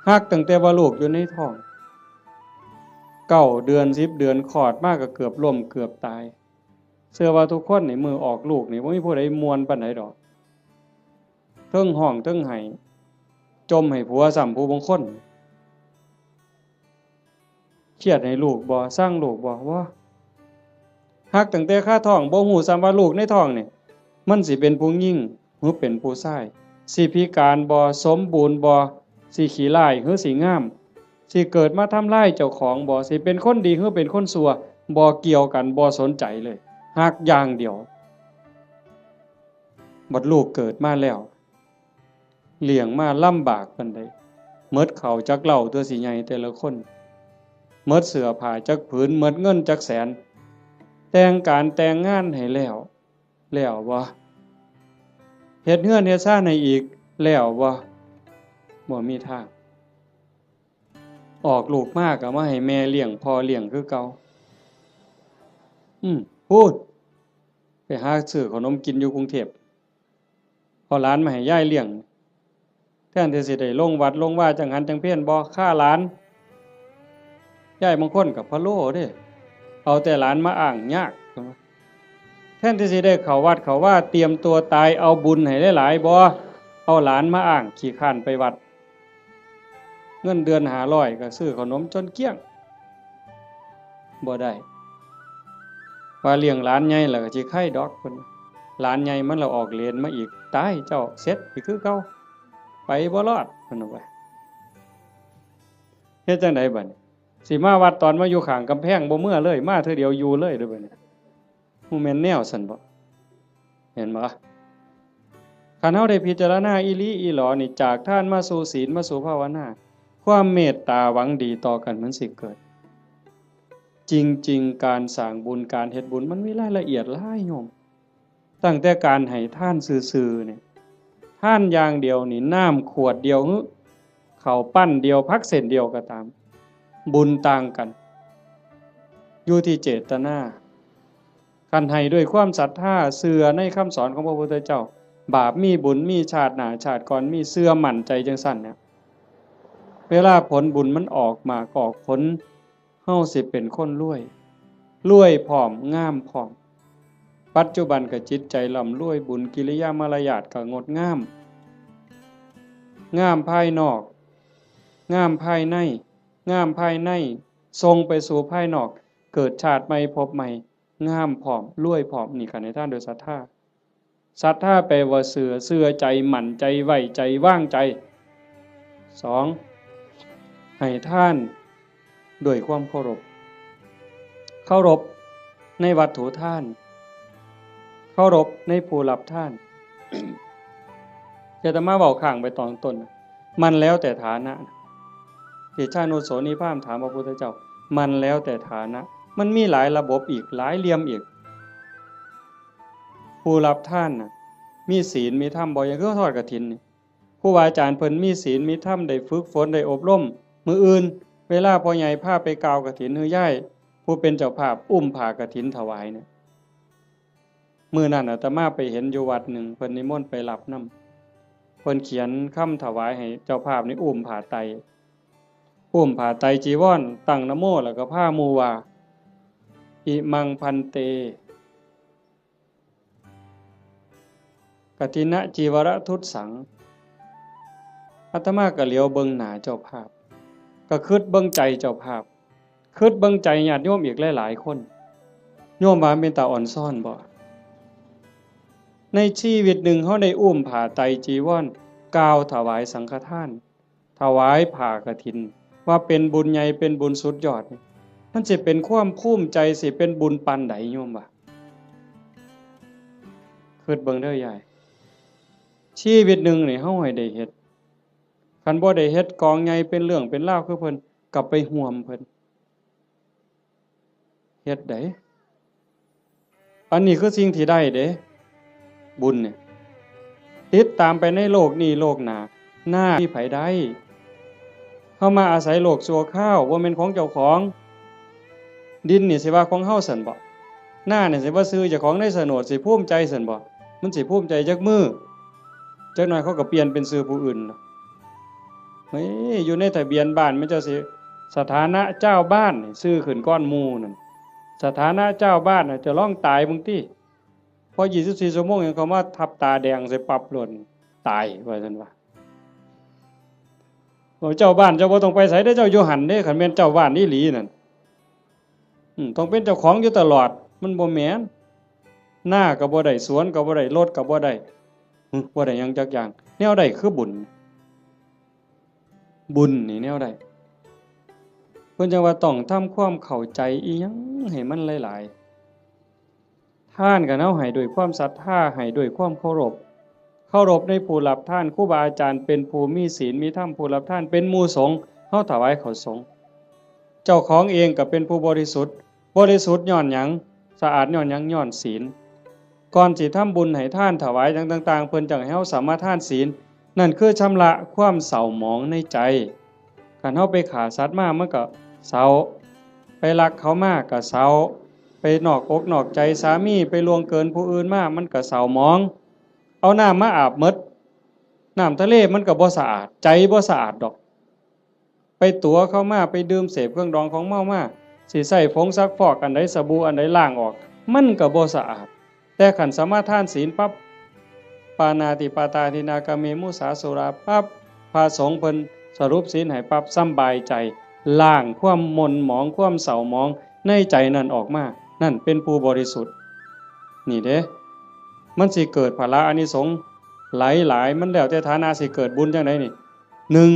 ฮักตั้งแต่ว่าลูกอยู่ในท้อง เก้าเดือน สิบเดือน คลอดมาก็เกือบล้มเกือบตาย เชื่อว่าทุกคนนี่มื้อออกลูกนี่บ่มีผู้ใดม่วนปานใดดอก เทิงฮ้องเทิงไห้ จ่มให้ผัวซ้ำผู้บางคน เครียดให้ลูกบ่ ซังลูกบ่ บ่ ฮักตั้งแต่คาท้อง บ่ฮู้ซ้ำว่าลูกในท้องนี่ มันสิเป็นผู้หญิงหรือเป็นผู้ชาย สิพิการบ่ สมบูรณ์บ่ สิขี้ร้ายหรือสิงาม สิเกิดมาทำลายเจ้าของบ่ สิเป็นคนดีหรือเป็นคนชั่ว บ่เกี่ยวกัน บ่สนใจเลย ฮักอย่างเดียว บัดลูกเกิดมาแล้ว เลี้ยงมาลำบากปานใด หมดข้าวจักเล้าตัวสิใหญ่แต่ละคน หมดเสื้อผ้าจักผืน หมดเงินจักแสน แต่งการแต่งงานให้แล้ว แล้วบ่ เฮ็ดเฮือนเฮ็ดซานให้อีก แล้วบ่ บ่มีทาง ออกลูกมาก็มาให้แม่เลี้ยงพ่อเลี้ยงคือเก่า อืม พู้น ไปหาซื้อขนมกินอยู่กรุงเทพฯ เอาหลานมาให้ยายเลี้ยง แทนที่สิได้ลงวัดลงวาจังหันจังเพล บ่ ฆ่าหลาน ยายบางคนก็พะโล้เด้ เอาแต่หลานมาอ้างยาก แทนที่สิได้เข้าวัดเข้าวา เตรียมตัวตาย เอาบุญให้หลายๆ บ่ เอาหลานมาอ้าง ขี้คร้านไปวัด เงินเดือนห้าร้อยก็ซื้อขนมจนเกลี้ยง บ่ได้ ว่าเลี้ยงหลานใหญ่แล้วก็สิไคดอกเพิ่น หลานใหญ่มันละออกเลนมาอีก ตายเจ้า เสร็จอีกคือเก่า ไปบ่รอดเพิ่นว่า เฮ็ดจั่งใดบัดนี้ สิมาวัดตอนมาอยู่ข้างกำแพงบ่เมือเลย มาเทื่อเดียวอยู่เลยเด้อบัดนี้ ฮู้แม่นแนวซั่นบ่ เห็นบ่ คันเฮาได้พิจารณาอีหลีอีหลอนี่ จากทานมาสู่ศีลมาสู่ภาวนา ความเมตตาหวังดีต่อกันมันสิเกิด จริงๆ การสร้างบุญการเฮ็ดบุญมันมีรายละเอียดหลายโยม ตั้งแต่การให้ทานซื่อๆ นี่ ทานอย่างเดียวนี่ น้ำขวดเดียวหรือข้าวปั้นเดียว ผักเส้นเดียวก็ตาม บุญต่างกัน อยู่ที่เจตนา คันให้ด้วยความศรัทธา เชื่อในคำสอนของพระพุทธเจ้า บาปมีบุญมีชาติหน้าชาติก่อนมี เชื่อมั่นใจจั่งซั่นเนี่ย เวลาผลบุญมันออกหมากออกผล เฮาสิเป็นคนรวย รวยพร้อม งามพร้อม ปัจจุบันก็จิตใจร่ำรวย บุญกิริยามารยาทก็งดงาม งามภายนอก งามภายใน งามภายใน ส่งไปสู่ภายนอก เกิดชาติใหม่ภพใหม่ งามพร้อม รวยพร้อม นี่คันให้ทานโดยศรัทธา ศรัทธาแปลว่าเชื่อ เชื่อใจ มั่นใจ ไว้ใจ วางใจ สอง ให้ทานด้วยความเคารพ เคารพในวัตถุทาน เคารพในผู้รับทาน อาตมาเว้าค้างไปตอนต้น มันแล้วแต่ฐานะ เตชานุโสนีพราหมณ์ถามพระพุทธเจ้า มันแล้วแต่ฐานะ มันมีหลายระบบอีก หลายเหลี่ยมอีก ผู้รับทานน่ะ มีศีลมีธรรมบ่ อย่างคือทอดกฐินนี่ ครูบาอาจารย์เพิ่นมีศีลมีธรรม ได้ฝึกฝน ได้อบรม มื้ออื่น เวลาพ่อใหญ่พาไปกล่าวกฐิน หรือยายผู้เป็นเจ้าภาพอุ้มผ้ากฐินถวายเนี่ย มื้อนั้นอาตมาไปเห็นอยู่วัดหนึ่ง เพิ่นนิมนต์ไปรับนำ เพิ่นเขียนคำถวายให้เจ้าภาพนี่อุ้มผ้าไตร อุ้มผ้าไตรจีวร ตั้งนะโม แล้วก็พาหมู่ว่า อิมังพันเต กฐินจีวรทุสสัง อาตมาก็เหลียวเบิ่งหน้าเจ้าภาพ ก็คิดเบิ่งใจเจ้าภาพ คิดเบิ่งใจญาติโยมอีกหลายๆ คน โยมว่าเป็นตาอ่อนซ้อนบ่ ในชีวิตหนึ่งเฮาได้อุ้มผ้าไตรจีวร กล่าวถวายสังฆทาน ถวายผ้ากฐิน ว่าเป็นบุญใหญ่ เป็นบุญสุดยอดนี่ มันสิเป็นความภูมิใจ สิเป็นบุญปานใดโยมว่า คิดเบิ่งเด้อยาย ชีวิตหนึ่งนี่เฮาให้ได้เฮ็ด คันบ่ได้เฮ็ดกองใหญ่เป็นเรื่องเป็นราวคือเพิ่น ก็ไปห่วมเพิ่น เฮ็ดได้ อันนี้คือสิ่งที่ได้เด้ บุญเนี่ย ติดตามไปในโลกนี้โลกหน้า หน้าที่ไผได้ เฮามาอาศัยโลกชั่วคราว บ่แม่นของเจ้าของ ดินนี่สิว่าของเฮาซั่นบ่ หน้านี่สิว่าชื่อเจ้าของในโฉนด สิภูมิใจซั่นบ่ มันสิภูมิใจจักมื้อ จักหน่อยเขาก็เปลี่ยนเป็นชื่อผู้อื่นล่ะ เฮ้ย อยู่ในทะเบียนบ้านมันเจ้าสิ สถานะเจ้าบ้านนี่ชื่อขึ้นก่อนหมู่นั่น สถานะเจ้าบ้านน่ะ จะร้องตายบางที พอยี่สิบสี่ชั่วโมงยังเขามาทับตาแดงใส่ปรับโลด ตายว่าซั่นว่า โอ้ เจ้าบ้านเจ้าบ่ต้องไปไสเด้อ เจ้าอยู่หั่นเด้ คันแม่นเจ้าบ้านอีหลีนั่น อืม ต้องเป็นเจ้าของอยู่ตลอด มันบ่แม่น นาก็บ่ได้ สวนก็บ่ได้ รถก็บ่ได้ หึ บ่ได้หยังจักอย่าง แนวใดคือบุญ บุญนี่แนวใด เพิ่นจั่งว่าต้องทำความเข้าใจอีหยังให้มันหลายๆ ทานก็เฮาให้ด้วยความศรัทธา ให้ด้วยความเคารพ เคารพในผู้รับทาน ครูบาอาจารย์เป็นผู้มีศีลมีธรรม ผู้รับทานเป็นหมู่สงฆ์ เฮาถวายข้าวสงฆ์ เจ้าของเองก็เป็นผู้บริสุทธิ์ บริสุทธิ์ย้อนหยัง สะอาดย้อนหยัง ย้อนศีล ก่อนสิทำบุญให้ทานถวายหยังต่างๆ เพิ่นจั่งให้เฮาสมาทานศีล นั่นคือชำระความเศร้าหมองในใจ คันเฮาไปฆ่าสัตว์มามันก็เศร้า ไปลักเขามาก็เศร้า ไปนอกอกนอกใจสามี ไปล่วงเกินผู้อื่นมา มันก็เศร้าหมอง เอาน้ำมาอาบหมด น้ำทะเลมันก็บ่สะอาด ใจบ่สะอาดดอก ไปตั๋วเขามา ไปดื่มเสพเครื่องดองของเมามา สิใช้ผงซักฟอกอันใด สบู่อันใดล้างออก มันก็บ่สะอาด แต่คันสมาทานศีลปั๊บ ปาณาติปาตาทินนากาเมมุสาสุราปั๊บ พระสงฆ์เพิ่นสรุปศีลให้ปั๊บ สำบายใจ ล้างความหม่นหมอง ความเศร้าหมองในใจนั่นออกมา นั่นเป็นผู้บริสุทธิ์ นี่เด้ มันสิเกิดผละอานิสงส์หลายๆ มันแล้วแต่ฐานะสิเกิดบุญจังใดนี่ หนึ่ง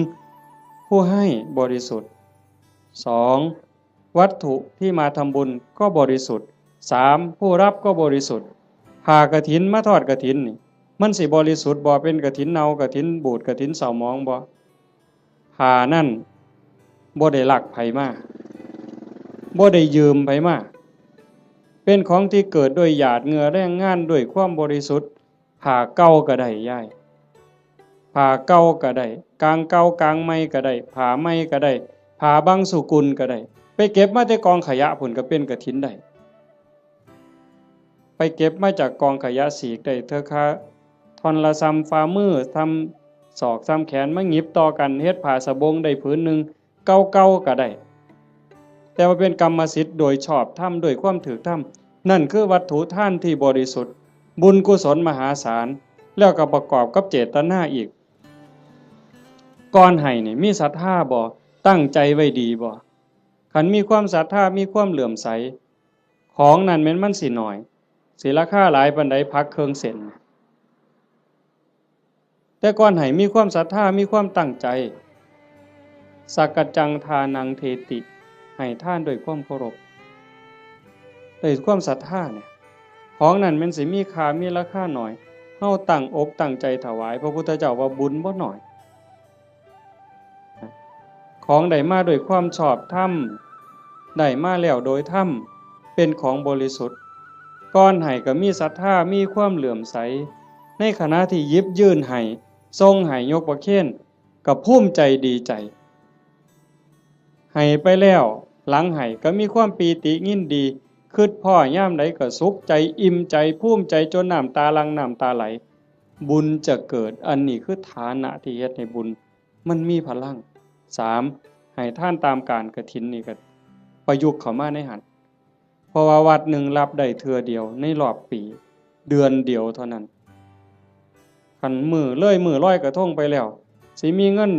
ผู้ให้บริสุทธิ์ สอง วัตถุที่มาทำบุญก็บริสุทธิ์ สาม ผู้รับก็บริสุทธิ์ ผ้ากฐินมาทอดกฐินนี่ มันสิบริสุทธิ์บ่ เป็นกฐินเน่ากฐินบูดกฐินเศร้าหมองบ่ ผ้านั่นบ่ได้ลักไผมา บ่ได้ยืมไผมา เป็นของที่เกิดด้วยหยาดเหงื่อแรงงานด้วยความบริสุทธิ์ ผ้าเก่าก็ได้ยาย ผ้าเก่าก็ได้ กางเก่ากางใหม่ก็ได้ ผ้าใหม่ก็ได้ ผ้าบางสุกุลก็ได้ ไปเก็บมาแต่กองขยะพุ้นก็เป็นกฐินได้ ไปเก็บมาจากกองขยะสีกได้เทื่อคาท่อนละส่ำฝ่ามือ ส่ำศอก ส่ำแขน มาหยิบต่อกันเฮ็ดผ้าสบงได้ผืนหนึ่ง เก่าๆก็ได้ แต่ว่าเป็นกรรมสิทธิ์โดยชอบธรรม ด้วยความถูกธรรม นั่นคือวัตถุทานที่บริสุทธิ์ บุญกุศลมหาศาล แล้วก็ประกอบกับเจตนาอีก ก่อนให้นี่มีศรัทธาบ่ ตั้งใจไว้ดีบ่ คันมีความศรัทธา มีความเลื่อมใส ของนั่นแม่นมันสิน้อย สิราคาหลายปานใด ผักเครื่องเส้น แต่ก่อนให้มีความศรัทธา มีความตั้งใจ สักกัจจังทานังเทติ ให้ทานด้วยความเคารพ ด้วยความศรัทธาเนี่ย ของนั่นแม่นสิมีค่า มีราคาน้อย เฮาตั้งอกตั้งใจถวาย พระพุทธเจ้าว่าบุญบ่น้อย ของได้มาด้วยความชอบธรรม ได้มาแล้วโดยธรรม เป็นของบริสุทธิ์ ก่อนให้ก็มีศรัทธา มีความเลื่อมใส ในขณะที่หยิบยื่นให้ ส่งให้ ยกประเคน ก็ภูมิใจดีใจ ให้ไปแล้ว หลังให้ก็มีความปีติยินดี คิดพ้อยามใดก็สุขใจ อิ่มใจ ภูมิใจ จนน้ำตาหลั่ง น้ำตาไหล บุญจะเกิด อันนี้คือฐานะที่เฮ็ดให้บุญมันมีพลัง สาม ให้ทานตามกาลกฐินนี่ก็ประยุกต์เข้ามาในหั้น เพราะว่าวัดหนึ่งรับได้เทื่อเดียวในรอบปี เดือนเดียวเท่านั้น คันมื้อเลยมื้อลอยกระทงไปแล้ว สิมีเงิน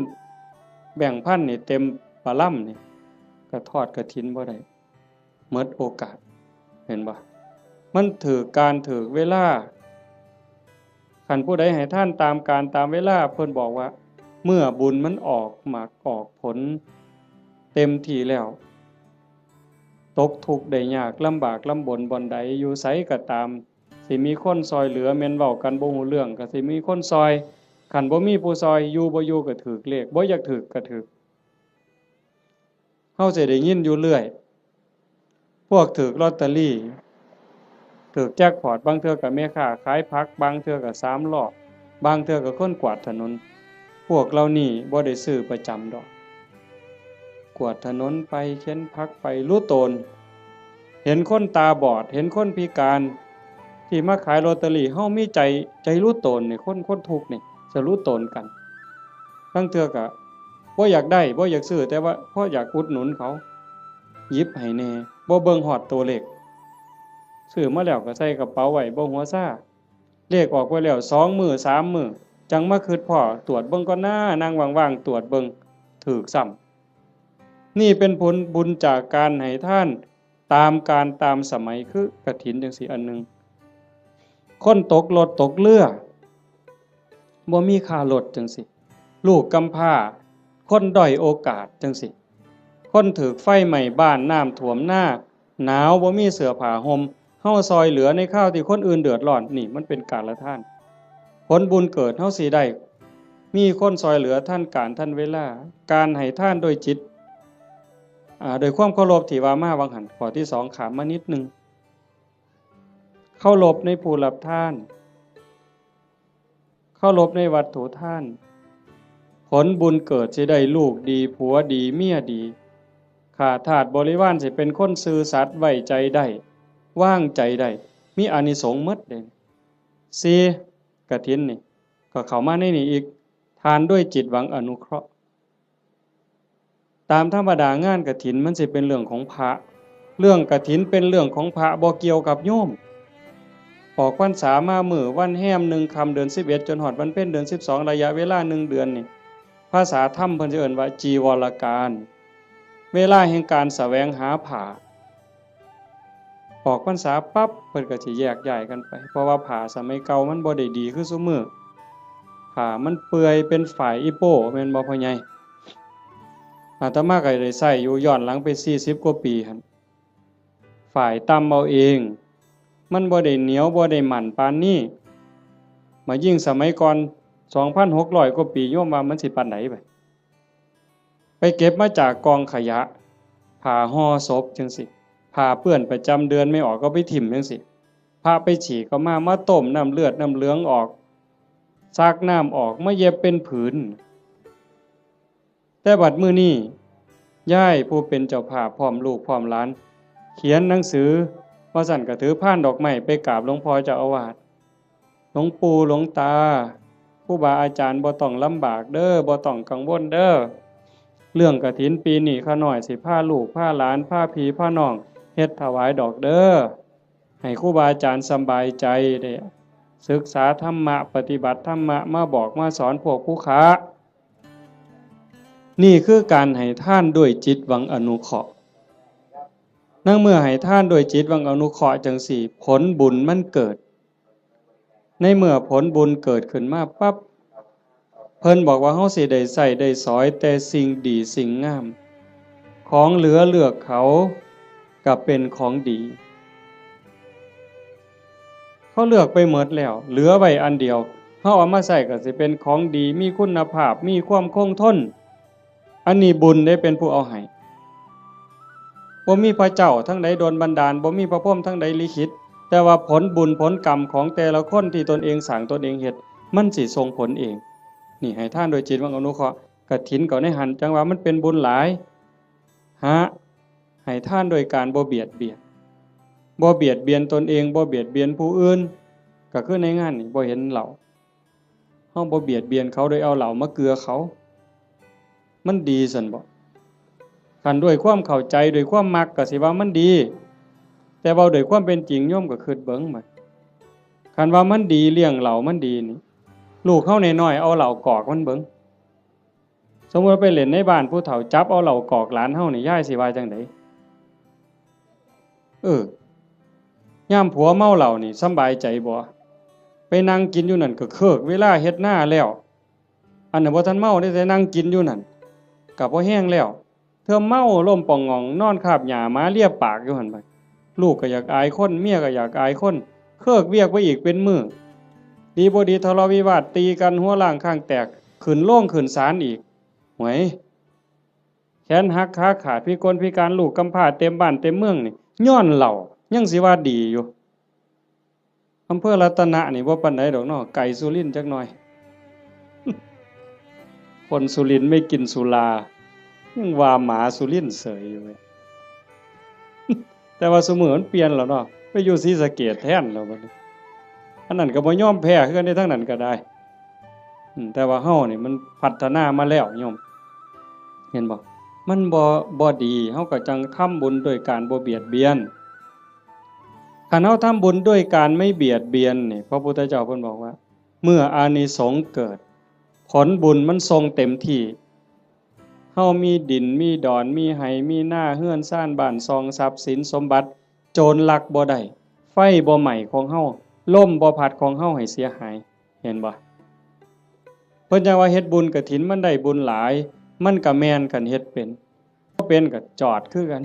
แบงค์พันนี่เต็มปะลำนี่ ก็ทอดกฐินบ่ได้ หมดโอกาส เห็นบ่ มันถืกกาลถืกเวลา คันผู้ใดให้ทานตามกาลตามเวลา เพิ่นบอกว่า เมื่อบุญมันออกหมากออกผลเต็มที่แล้ว ตกทุกข์ได้ยาก ลำบากลำบนบ่อนใด อยู่ไสก็ตาม สิมีคนซอยเหลือ แม่นเว้ากันบ่ฮู้เรื่อง ก็สิมีคนซอย คันบ่มีผู้ซอย อยู่บ่อยู่ก็ถืกเลข บ่อยากถืกก็ถืก เฮาสิได้ยินอยู่เรื่อย พวกถืกลอตเตอรี่ ถืกแจ็คพอต บางเทื่อก็แม่ค้าขายผัก บางเทื่อก็สามล้อ บางเทื่อก็คนกวาดถนน พวกเหล่านี้บ่ได้ซื้อประจำดอก กวาดถนนไป เข็นผักไป รู้ตน เห็นคนตาบอด เห็นคนพิการ ที่มาขายลอตเตอรี่ เฮามีใจ ใจรู้ตนนี่ คน คนทุกข์นี่ จะรู้ตนกัน บางเทื่อก็บ่อยากได้ บ่อยากซื้อ แต่ว่าพออยากอุดหนุนเขา หยิบให้แหน่ บ่เบิ่งฮอดตัวเลข ซื้อมาแล้วก็ใส่กระเป๋าไว้ บ่หัวซา เลขออกไปแล้วสองมื้อสามมื้อ จั่งมาคิดพ้อ ตรวจเบิ่งก่อนนะ นั่งว่างๆ ตรวจเบิ่ง ถืกซ้ำ นี่เป็นผลบุญจากการให้ทานตามกาลตามสมัย คือกฐินจั่งซี้อันหนึ่ง คนตกรถตกเรือ บ่มีค่ารถจั่งซี้ ลูกกำพร้า คนด้อยโอกาสจั่งซี้ คนถืกไฟไหม้บ้าน น้ำท่วมนา หนาวบ่มีเสื้อผ้าห่ม เฮาซอยเหลือในคราวที่คนอื่นเดือดร้อน นี่มันเป็นกาลทาน ผลบุญเกิดเฮาสิได้ มีคนซอยเหลือทันกาลทันเวลา การให้ทานโดยจิต อ่า โดยความเคารพที่ว่ามาหว่างหั้น ข้อที่สองข้ามมานิดหนึ่ง เคารพในผู้รับทาน เคารพในวัตถุทาน ผลบุญเกิดสิได้ลูกดี ผัวดี เมียดี ข้าทาสบริวารสิเป็นคนซื่อสัตย์ ไว้ใจได้ วางใจได้ มีอานิสงส์หมดเด้ สี่ กฐินนี่ ก็เข้ามาในนี้อีก ทานด้วยจิตหวังอนุเคราะห์ ตามธรรมดางานกฐินมันสิเป็นเรื่องของพระ เรื่องกฐินเป็นเรื่องของพระ บ่เกี่ยวกับโยม ออกพรรษามามื้อวันแฮมหนึ่งค่ำเดือนสิบเอ็ด จนฮอดวันเพ็ญเดือนสิบสอง ระยะเวลาหนึ่งเดือนนี่ ภาษาธรรมเพิ่นสิเอิ้นว่าจีวรกาล เวลาแห่งการแสวงหาผ้า ออกพรรษาปั๊บเพิ่นก็สิแยกย้ายกันไป เพราะว่าผ้าสมัยเก่ามันบ่ได้ดีคือซุมื้อ ผ้ามันเปื่อยเป็นฝ้ายอีโป้ แม่นบ่พ่อใหญ่ อาตมาก็ได้ใช้อยู่ย้อนหลังไปสี่สิบกว่าปีหั่น ฝ้ายตำเอาเอง มันบ่ได้เหนียวบ่ได้มั่นปานนี้ มายิ่งสมัยก่อน สองพันหกร้อยกว่าปี โยมว่ามันสิปานใดบัด ไปเก็บมาจากกองขยะ ผ้าห่อศพจั่งซี้ ผ้าเปื้อนประจำเดือนไม่ออกก็ไปถิ่มจั่งซี้ พระไปฉี่ก็มา มาต้มน้ำเลือดน้ำเหลืองออก ซักน้ำออก มาเย็บเป็นผืน แต่บัดมื้อนี้ ยายผู้เป็นเจ้าภาพพร้อมลูกพร้อมหลาน เขียนหนังสือ ว่าซั่นก็ถือพานดอกไม้ไปกราบหลวงพ่อเจ้าอาวาส หลวงปู่หลวงตา ครูบาอาจารย์บ่ต้องลำบากเด้อ บ่ต้องกังวลเด้อ เรื่องกฐินปีนี้ข้าน้อยสิพาลูกพาหลานพาพี่พาน้องเฮ็ดถวายดอกเด้อ ให้ครูบาอาจารย์สำบายใจ ได้ศึกษาธรรมะ ปฏิบัติธรรมะ มาบอกมาสอนพวกผู้ค้า นี่คือการให้ทานด้วยจิตหวังอนุเคราะห์ ในเมื่อให้ทานด้วยจิตหวังอนุเคราะห์จั่งซี้ ผลบุญมันเกิด ในเมื่อผลบุญเกิดขึ้นมาปั๊บ เพิ่นบอกว่าเฮาสิได้ใช้ได้สอยแต่สิ่งดีสิ่งงาม ของเหลือเลือกเขาก็เป็นของดี เขาเลือกไปหมดแล้ว เหลือไว้อันเดียว เฮาเอามาใช้ก็สิเป็นของดี มีคุณภาพ มีความคงทน อันนี้บุญเด้เป็นผู้เอาให้ บ่มีพระเจ้าทางใดดลบันดาล บ่มีพระพรหมทางใดลิขิต แต่ว่าผลบุญผลกรรมของแต่ละคนที่ตนเองสร้างตนเองเฮ็ด มันสิส่งผลเอง นี่ให้ทานโดยจิตหวังอนุเคราะห์ กฐินก็ในหั่น จั่งว่ามันเป็นบุญหลาย หา ให้ทานโดยการบ่เบียดเบียน บ่เบียดเบียนตนเอง บ่เบียดเบียนผู้อื่น ก็คือในงานนี่บ่เห็นเหล้า เฮาบ่เบียดเบียนเขาโดยเอาเหล้ามาเกือเขา มันดีซั่นบ่ คันด้วยความเข้าใจ ด้วยความมักก็สิว่ามันดี แต่เว้าด้วยความเป็นจริง โยมก็คิดเบิ่งบัด คันว่ามันดี เลี้ยงเหล้ามันดีนี่ ลูกเฮาน้อยๆ เอาเหล้ากอกมันเบิ่ง สมมุติว่าไปเล่นในบ้านผู้เฒ่า จับเอาเหล้ากอกหลานเฮานี่ ยายสิว่าจั่งใด เออ ยามผัวเมาเหล้านี่สำบายใจบ่ ไปนั่งกินอยู่นั่นก็เคิกเวลาเฮ็ดนาแล้ว อันนั้นบ่ทันเมาเด้ แต่นั่งกินอยู่นั่น ก็พอแฮงแล้ว เทื่อเมาล้มป่องหง่อง นอนคาบหญ้าหมาเลียปากอยู่หั่นบัด ลูกก็อยากอายคน เมียก็อยากอายคน เคิกเวียกไปอีกเป็นมื้อ ดีบ่ดีทะเลาะวิวาทตีกัน หัวล้างข้างแตก ขึ้นโรงขึ้นศาลอีก หวย แขนหักขาขาด พิกลพิการ ลูกกำพร้าเต็มบ้านเต็มเมืองนี่ ย้อนเหล้า ยังสิว่าดีอยู่ อำเภอรัตนะนี่บ่ปานใดดอกเนาะ ไกลสุรินทร์จักหน่อย คนสุรินทร์ไม่กินสุรา ยังว่าหมาสุรินทร์เสยอยู่เว้ย แต่ว่าซุมื้อมันเปลี่ยนแล้วเนาะ ไปอยู่ศรีสะเกษแทนแล้วบัดนี้ อันนั้นก็บ่ยอมแพ้คือกันเด้ ทางนั้นก็ได้ อืม แต่ว่าเฮานี่มันพัฒนามาแล้วโยม เห็นบ่ มันบ่ บ่ดี เฮาก็จั่งทำบุญโดยการบ่เบียดเบียน คันเฮาทำบุญด้วยการไม่เบียดเบียนนี่ พระพุทธเจ้าเพิ่นบอกว่า เมื่ออานิสงส์เกิด ผลบุญมันส่งเต็มที่ เฮามีดิน มีดอน มีไฮ่ มีนา เฮือนซาน บ้านช่อง ทรัพย์สินสมบัติ โจรลักบ่ได้ ไฟบ่ไหม้ของเฮา ลมบ่พัดของเฮาให้เสียหาย เห็นบ่ เพิ่นจั่งว่าเฮ็ดบุญกฐินมันได้บุญหลาย มันก็แม่นคันเฮ็ดเป็น บ่เป็นก็จอดคือกัน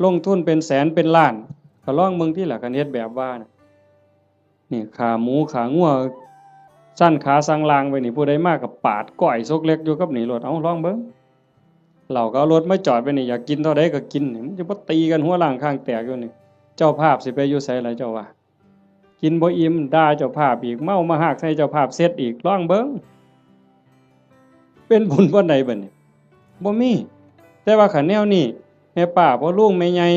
ลงทุนเป็นแสนเป็นล้าน ก็ลองเบิ่งติล่ะ คันเฮ็ดแบบว่าน่ะ นี่ขาหมูขางัว ซั่นขาสั่งลางไว้นี่ ผู้ใดมาก็ปาดก้อยซกเล็กอยู่กับนี่โลด เอาลองเบิ่ง เหล้าก็เอารถมาจอดไว้นี่ อยากกินเท่าใดก็กินนี่ มันจะบ่ตีกันหัวล้างข้างแตกอยู่นี่ เจ้าภาพสิไปอยู่ไสล่ะเจ้าว่า กินบ่อิ่มด่าเจ้าภาพอีก เมามาฮากใส่เจ้าภาพเสร็จอีก ลองเบิ่ง เป็นบุญปานใดบัดนี้ บ่มี แต่ว่าคันแนวนี้ แม่ป้าพ่อลุงแม่ใหญ่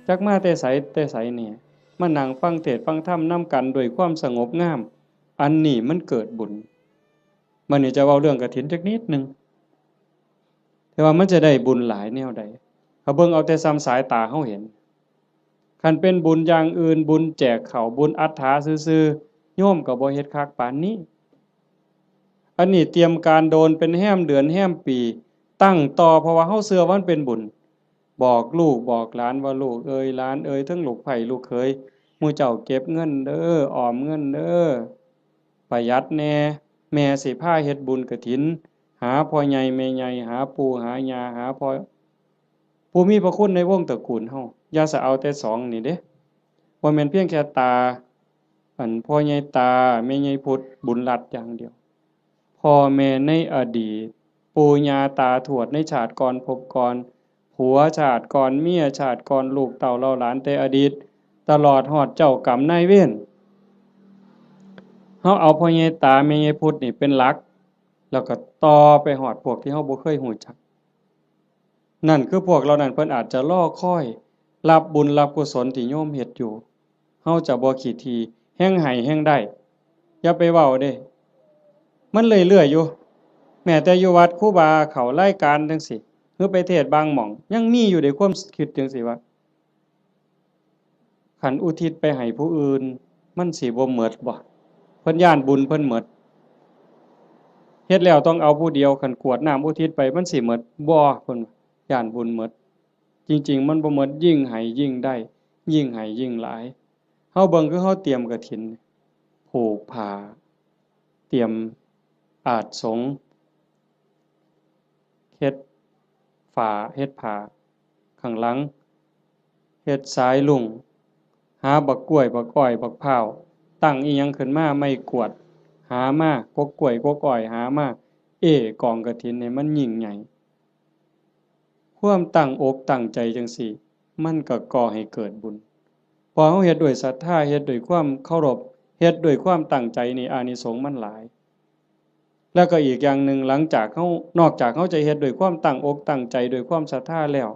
จักมาแต่ไสแต่ไสนี่ มานั่งฟังเทศน์ฟังธรรมนำกันด้วยความสงบงาม อันนี้มันเกิดบุญ บัดนี้จะเว้าเรื่องกฐินจักนิดหนึ่ง แต่ว่ามันจะได้บุญหลายแนวใด เขาเบิ่งเอาแต่ส่ำสายตาเฮาเห็น คันเป็นบุญอย่างอื่น บุญแจกข้าว บุญอัฏฐาซื่อๆ โยมก็บ่เฮ็ดคักปานนี้ อันนี้เตรียมการโดนเป็นแฮมเดือนแฮมปี ตั้งต่อ เพราะว่าเฮาเชื่อว่ามันเป็นบุญ บอกลูกบอกหลานว่า ลูกเอยหลานเอย ทั้งลูกใภ้ลูกเขย หมู่เจ้าเก็บเงินเด้อ ออมเงินเด้อ ประหยัดแหน่ แม่สิพาเฮ็ดบุญกฐิน หาพ่อใหญ่แม่ใหญ่ หาปู่หาย่า หาพ่อ ผู้มีพระคุณในวงตระกูลเฮา อย่าสะเอาแต่สองนี่เด้ บ่แม่นเพียงแค่ตา อันพ่อใหญ่ตา แม่ใหญ่พุทธ บุญรัตน์อย่างเดียว พ่อแม่ในอดีต ปู่ย่าตาทวดในชาติก่อนภพก่อน ผัวชาติก่อน เมียชาติก่อน ลูกเต้าเหล่าหลานแต่อดีต ตลอดฮอดเจ้ากรรมนายเวร เฮาเอาพ่อใหญ่ตาแม่ใหญ่พุทธนี่เป็นหลัก แล้วก็ต่อไปฮอดพวกที่เฮาบ่เคยฮู้จัก นั่นคือพวกเหล่านั้นเพิ่นอาจจะรอคอยรับบุญรับกุศลที่โยมเฮ็ดอยู่ เฮาจะบ่ขี้ถี่ แฮ่งให้แฮ่งได้ อย่าไปเว้าเด้ มันเรื่อยๆอยู่ แม้แต่อยู่วัดครูบาเข้ารายการจั่งซี้ หรือไปเทศน์บางหม่อง ยังมีอยู่เด้ ความคิดจั่งซี้ว่า คันอุทิศไปให้ผู้อื่น มันสิบ่หมดบ่ เพิ่นย้านบุญเพิ่นหมด เฮ็ดแล้วต้องเอาผู้เดียว คันกรวดน้ำอุทิศไป มันสิหมดบ่ เพิ่นย้านบุญหมด จริงๆ มันบ่หมด ยิ่งให้ยิ่งได้ ยิ่งให้ยิ่งหลาย เฮาเบิ่งคือเฮาเตรียมกฐิน ผูกผ้า เตรียมอาสน์สงฆ์ เฮ็ดฝา เฮ็ดผ้าข้างหลัง เฮ็ดสายลุง หาบักกล้วย บักอ้อย บักพร้าว ตั้งอีหยังขึ้นมา ไม้กวาด หามา กกกล้วย กกอ้อย หามา เอ้กองกฐินให้มันยิ่งใหญ่ ความตั้งอกตั้งใจจั่งซี้ มันก็ก่อให้เกิดบุญ พอเฮาเฮ็ดด้วยศรัทธา เฮ็ดด้วยความเคารพ เฮ็ดด้วยความตั้งใจนี่ อานิสงส์มันหลาย แล้วก็อีกอย่างหนึ่ง หลังจากเฮา นอกจากเฮาจะเฮ็ดด้วยความตั้งอกตั้งใจ ด้วยความศรัทธาแล้ว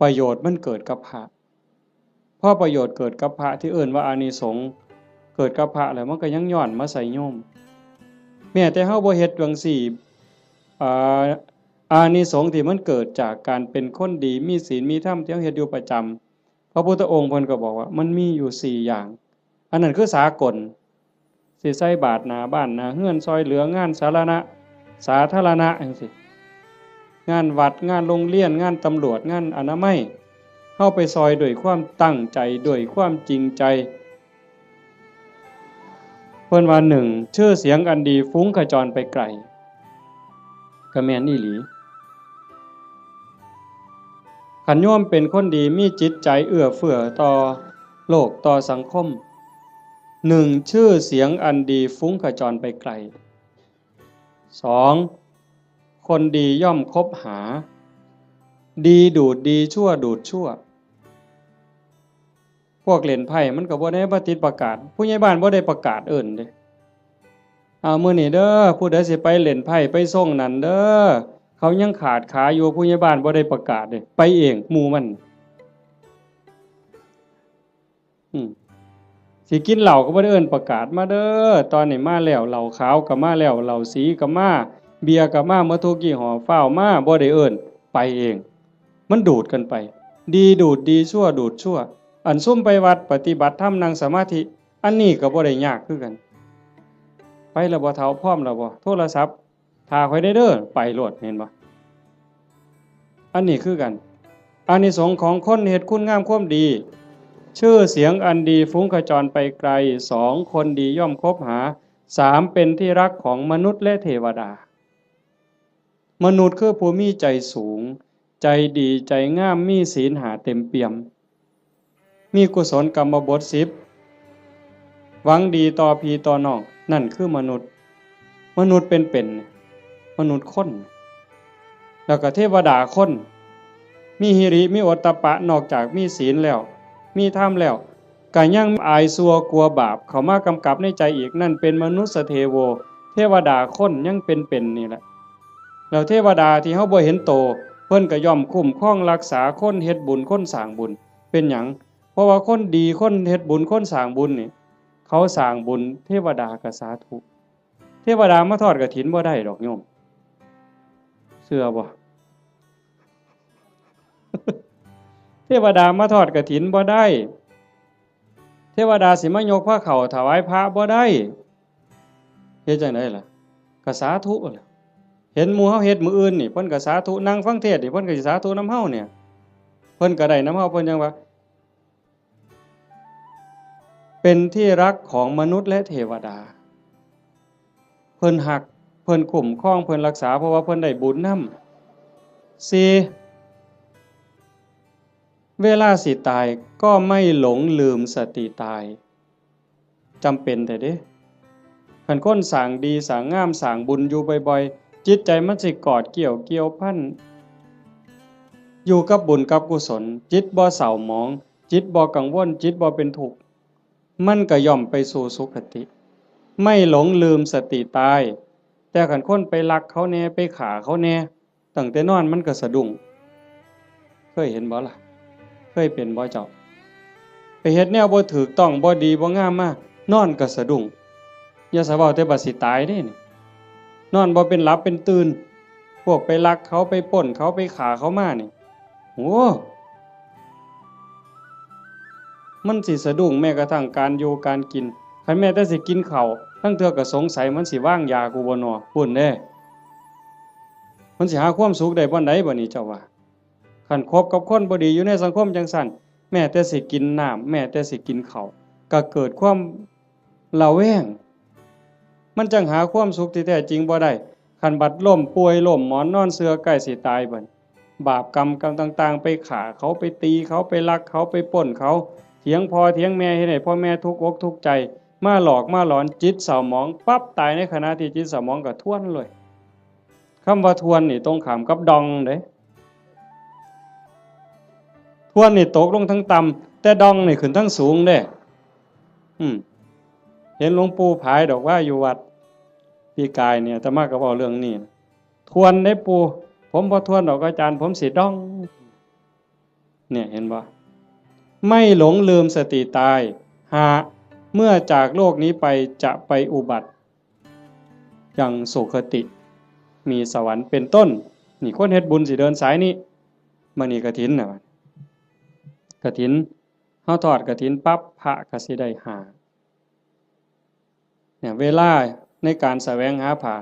ประโยชน์มันเกิดกับพระ พอประโยชน์เกิดกับพระที่เอิ้นว่าอานิสงส์เกิดกับพระแล้ว มันก็ยังย้อนมาใส่โยม แม้แต่เฮาบ่เฮ็ดจั่งซี้ อ่า อานิสงส์ที่มันเกิดจากการเป็นคนดี มีศีล มีธรรม ที่เฮาเฮ็ดอยู่ประจำ พระพุทธองค์เพิ่นก็บอกว่ามันมีอยู่สี่อย่าง อันนั้นคือสากล สิใส่บาตรหน้าบ้านหน้าเฮือน ซ่อยเหลืองานสาธารณะ สาธารณะจั่งซี้ งานวัด งานโรงเรียน งานตำรวจ งานอนามัย เฮาไปซ่อยด้วยความตั้งใจ ด้วยความจริงใจ เพิ่นว่า หนึ่ง ชื่อเสียงอันดีฟุ้งขจรไปไกล ก็แม่นอีหลี คันโยมเป็นคนดี มีจิตใจเอื้อเฟื้อต่อโลก ต่อสังคม หนึ่ง ชื่อเสียงอันดีฟุ้งขจรไปไกล สอง คนดีย่อมคบหา ดีดูดดี ชั่วดูดชั่ว พวกเล่นไพ่มันก็บ่ได้มาติดประกาศ ผู้ใหญ่บ้านบ่ได้ประกาศเอิ้นเด้ เอามื้อนี้เด้อ ผู้ใดสิไปเล่นไพ่ไปซ่งนั่นเด้อ เขายังขาดขาอยู่ ผู้ใหญ่บ้านบ่ได้ประกาศเด้ ไปเองหมู่มัน อืม สิกินเหล้าก็บ่ได้เอิ้นประกาศ มาเด้อ ตอนนี้มาแล้ว เหล้าขาวก็มาแล้ว เหล้าสีก็มา เบียร์ก็มา หมดทุกยี่ห้อ ฟ้าวมา บ่ได้เอิ้น ไปเอง มันดูดกันไป ดีดูดดี ชั่วดูดชั่ว อันซุมไปวัดปฏิบัติธรรมนั่งสมาธิ อันนี้ก็บ่ได้ยากคือกัน ไปแล้วบ่เฒ่า พร้อมแล้วบ่ โทรศัพท์ ถ้าข้อยได้เด้อ ไปโลด เห็นบ่ อันนี้คือกัน อานิสงส์ของคนเฮ็ดคุณงามความดี ชื่อเสียงอันดีฟุ้งขจรไปไกล สอง คนดีย่อมคบหา สาม เป็นที่รักของมนุษย์และเทวดา มนุษย์คือผู้มีใจสูง ใจดี ใจงาม มีศีลห้าเต็มเปี่ยม มีกุศลกรรมบทสิบ หวังดีต่อพี่ต่อน้อง นั่นคือมนุษย์ มนุษย์เป็นๆ มนุษย์คน แล้วก็เทวดาคน มีหิริ มีโอตตัปปะ นอกจากมีศีลแล้ว มีธรรมแล้ว ก็ยังอายชั่วกลัวบาปเข้ามากำกับในใจอีก นั่นเป็นมนุสสเทโว เทวดาคนยังเป็นๆ นี่แหละ แล้วเทวดาที่เฮาบ่เห็นโต เพิ่นก็ย่อมคุ้มครองรักษาคนเฮ็ดบุญ คนสร้างบุญ เป็นหยัง เพราะว่าคนดี คนเฮ็ดบุญ คนสร้างบุญนี่ เขาสร้างบุญ เทวดาก็สาธุ เทวดามาทอดกฐินบ่ได้ดอกโยม เชื่อบ่ เทวดามาทอดกฐินบ่ได้ เทวดาสิมายกพระเข้าถวายพระบ่ได้ เฮ็ดจั่งใดล่ะ ก็สาธุล่ะ เห็นหมู่เฮาเฮ็ดมื้ออื่นนี่ เพิ่นก็สาธุ นั่งฟังเทศน์นี่ เพิ่นก็สิสาธุนำเฮาเนี่ย เพิ่นก็ได้นำเฮา เพิ่นจั่งว่า เป็นที่รักของมนุษย์และเทวดา เพิ่นฮัก เพิ่นคุ้มครอง เพิ่นรักษา เพราะว่าเพิ่นได้บุญนำ สี่ เวลาสิตายก็ไม่หลงลืมสติตาย จำเป็นแท้เด้ คันคนสร้างดีสร้างงามสร้างบุญอยู่บ่อยๆ จิตใจมันสิกอดเกี่ยวเกี่ยวพัน อยู่กับบุญกับกุศล จิตบ่เศร้าหมอง จิตบ่กังวล จิตบ่เป็นทุกข์ มันก็ย่อมไปสู่สุคติ ไม่หลงลืมสติตาย แต่คันคนไปลักเขาแหน่ ไปฆ่าเขาแหน่ ตั้งแต่นอนมันก็สะดุ้ง เคยเห็นบ่ล่ะ เคยเป็นบ่เจ้า ไปเฮ็ดแนวบ่ถูกต้อง บ่ดีบ่งามมา นอนก็สะดุ้ง อย่าสะเว้าแต่บัดสิตายเด้นี่ นอนบ่เป็นหลับเป็นตื่น พวกไปลักเขา ไปปล้นเขา ไปฆ่าเขามานี่ โอ้ มันสิสะดุ้งแม้กระทั่งการอยู่การกิน คันแม้แต่สิกินข้าว ลางเทื่อก็สงสัยมันสิวางยากูบ่น้อ พู้นเด้ มันสิหาความสุขได้บ่อนใดบ่นี่เจ้าว่า คันคบกับคนบ่ดีอยู่ในสังคมจั่งซั้น แม้แต่สิกินน้ำ แม้แต่สิกินข้าว ก็เกิดความระแวง มันจั่งหาความสุขที่แท้จริงบ่ได้ คันบัดล้มป่วยล้มหมอนนอนเสื่อใกล้สิตายบัด บาปกรรมกรรมต่างๆ ไปฆ่าเขา ไปตีเขา ไปลักเขา ไปปล้นเขา เถียงพ่อเถียงแม่ เฮ็ดให้พ่อแม่ทุกข์อกทุกข์ใจ มาหลอกมาหลอน จิตเศร้าหมองปั๊บ ตายในขณะที่จิตเศร้าหมองก็ทวนเลย คำว่าทวนนี่ตรงข้ามกับด่องเด้ ทวนนี่ตกลงทางต่ำ แต่ด่องนี่ขึ้นทางสูงเด้ อืม เห็นหลวงปู่ผายดอกว่าอยู่วัด ปีกายเนี่ย อาตมาก็เว้าเรื่องนี้ ทวนได้ปู่ ผมบ่ทวนดอกอาจารย์ ผมสิด่อง เนี่ย เห็นบ่ ไม่หลงลืมสติตาย ห้า เมื่อจากโลกนี้ไปจะไปอุบัติยังสุคติ มีสวรรค์เป็นต้น นี่คนเฮ็ดบุญสิเดินสายนี้ มื้อนี้กฐินน่ะ กฐิน เฮาทอดกฐินปั๊บ พระก็สิได้ห้า เนี่ย เวลาในการแสวงหาผ้า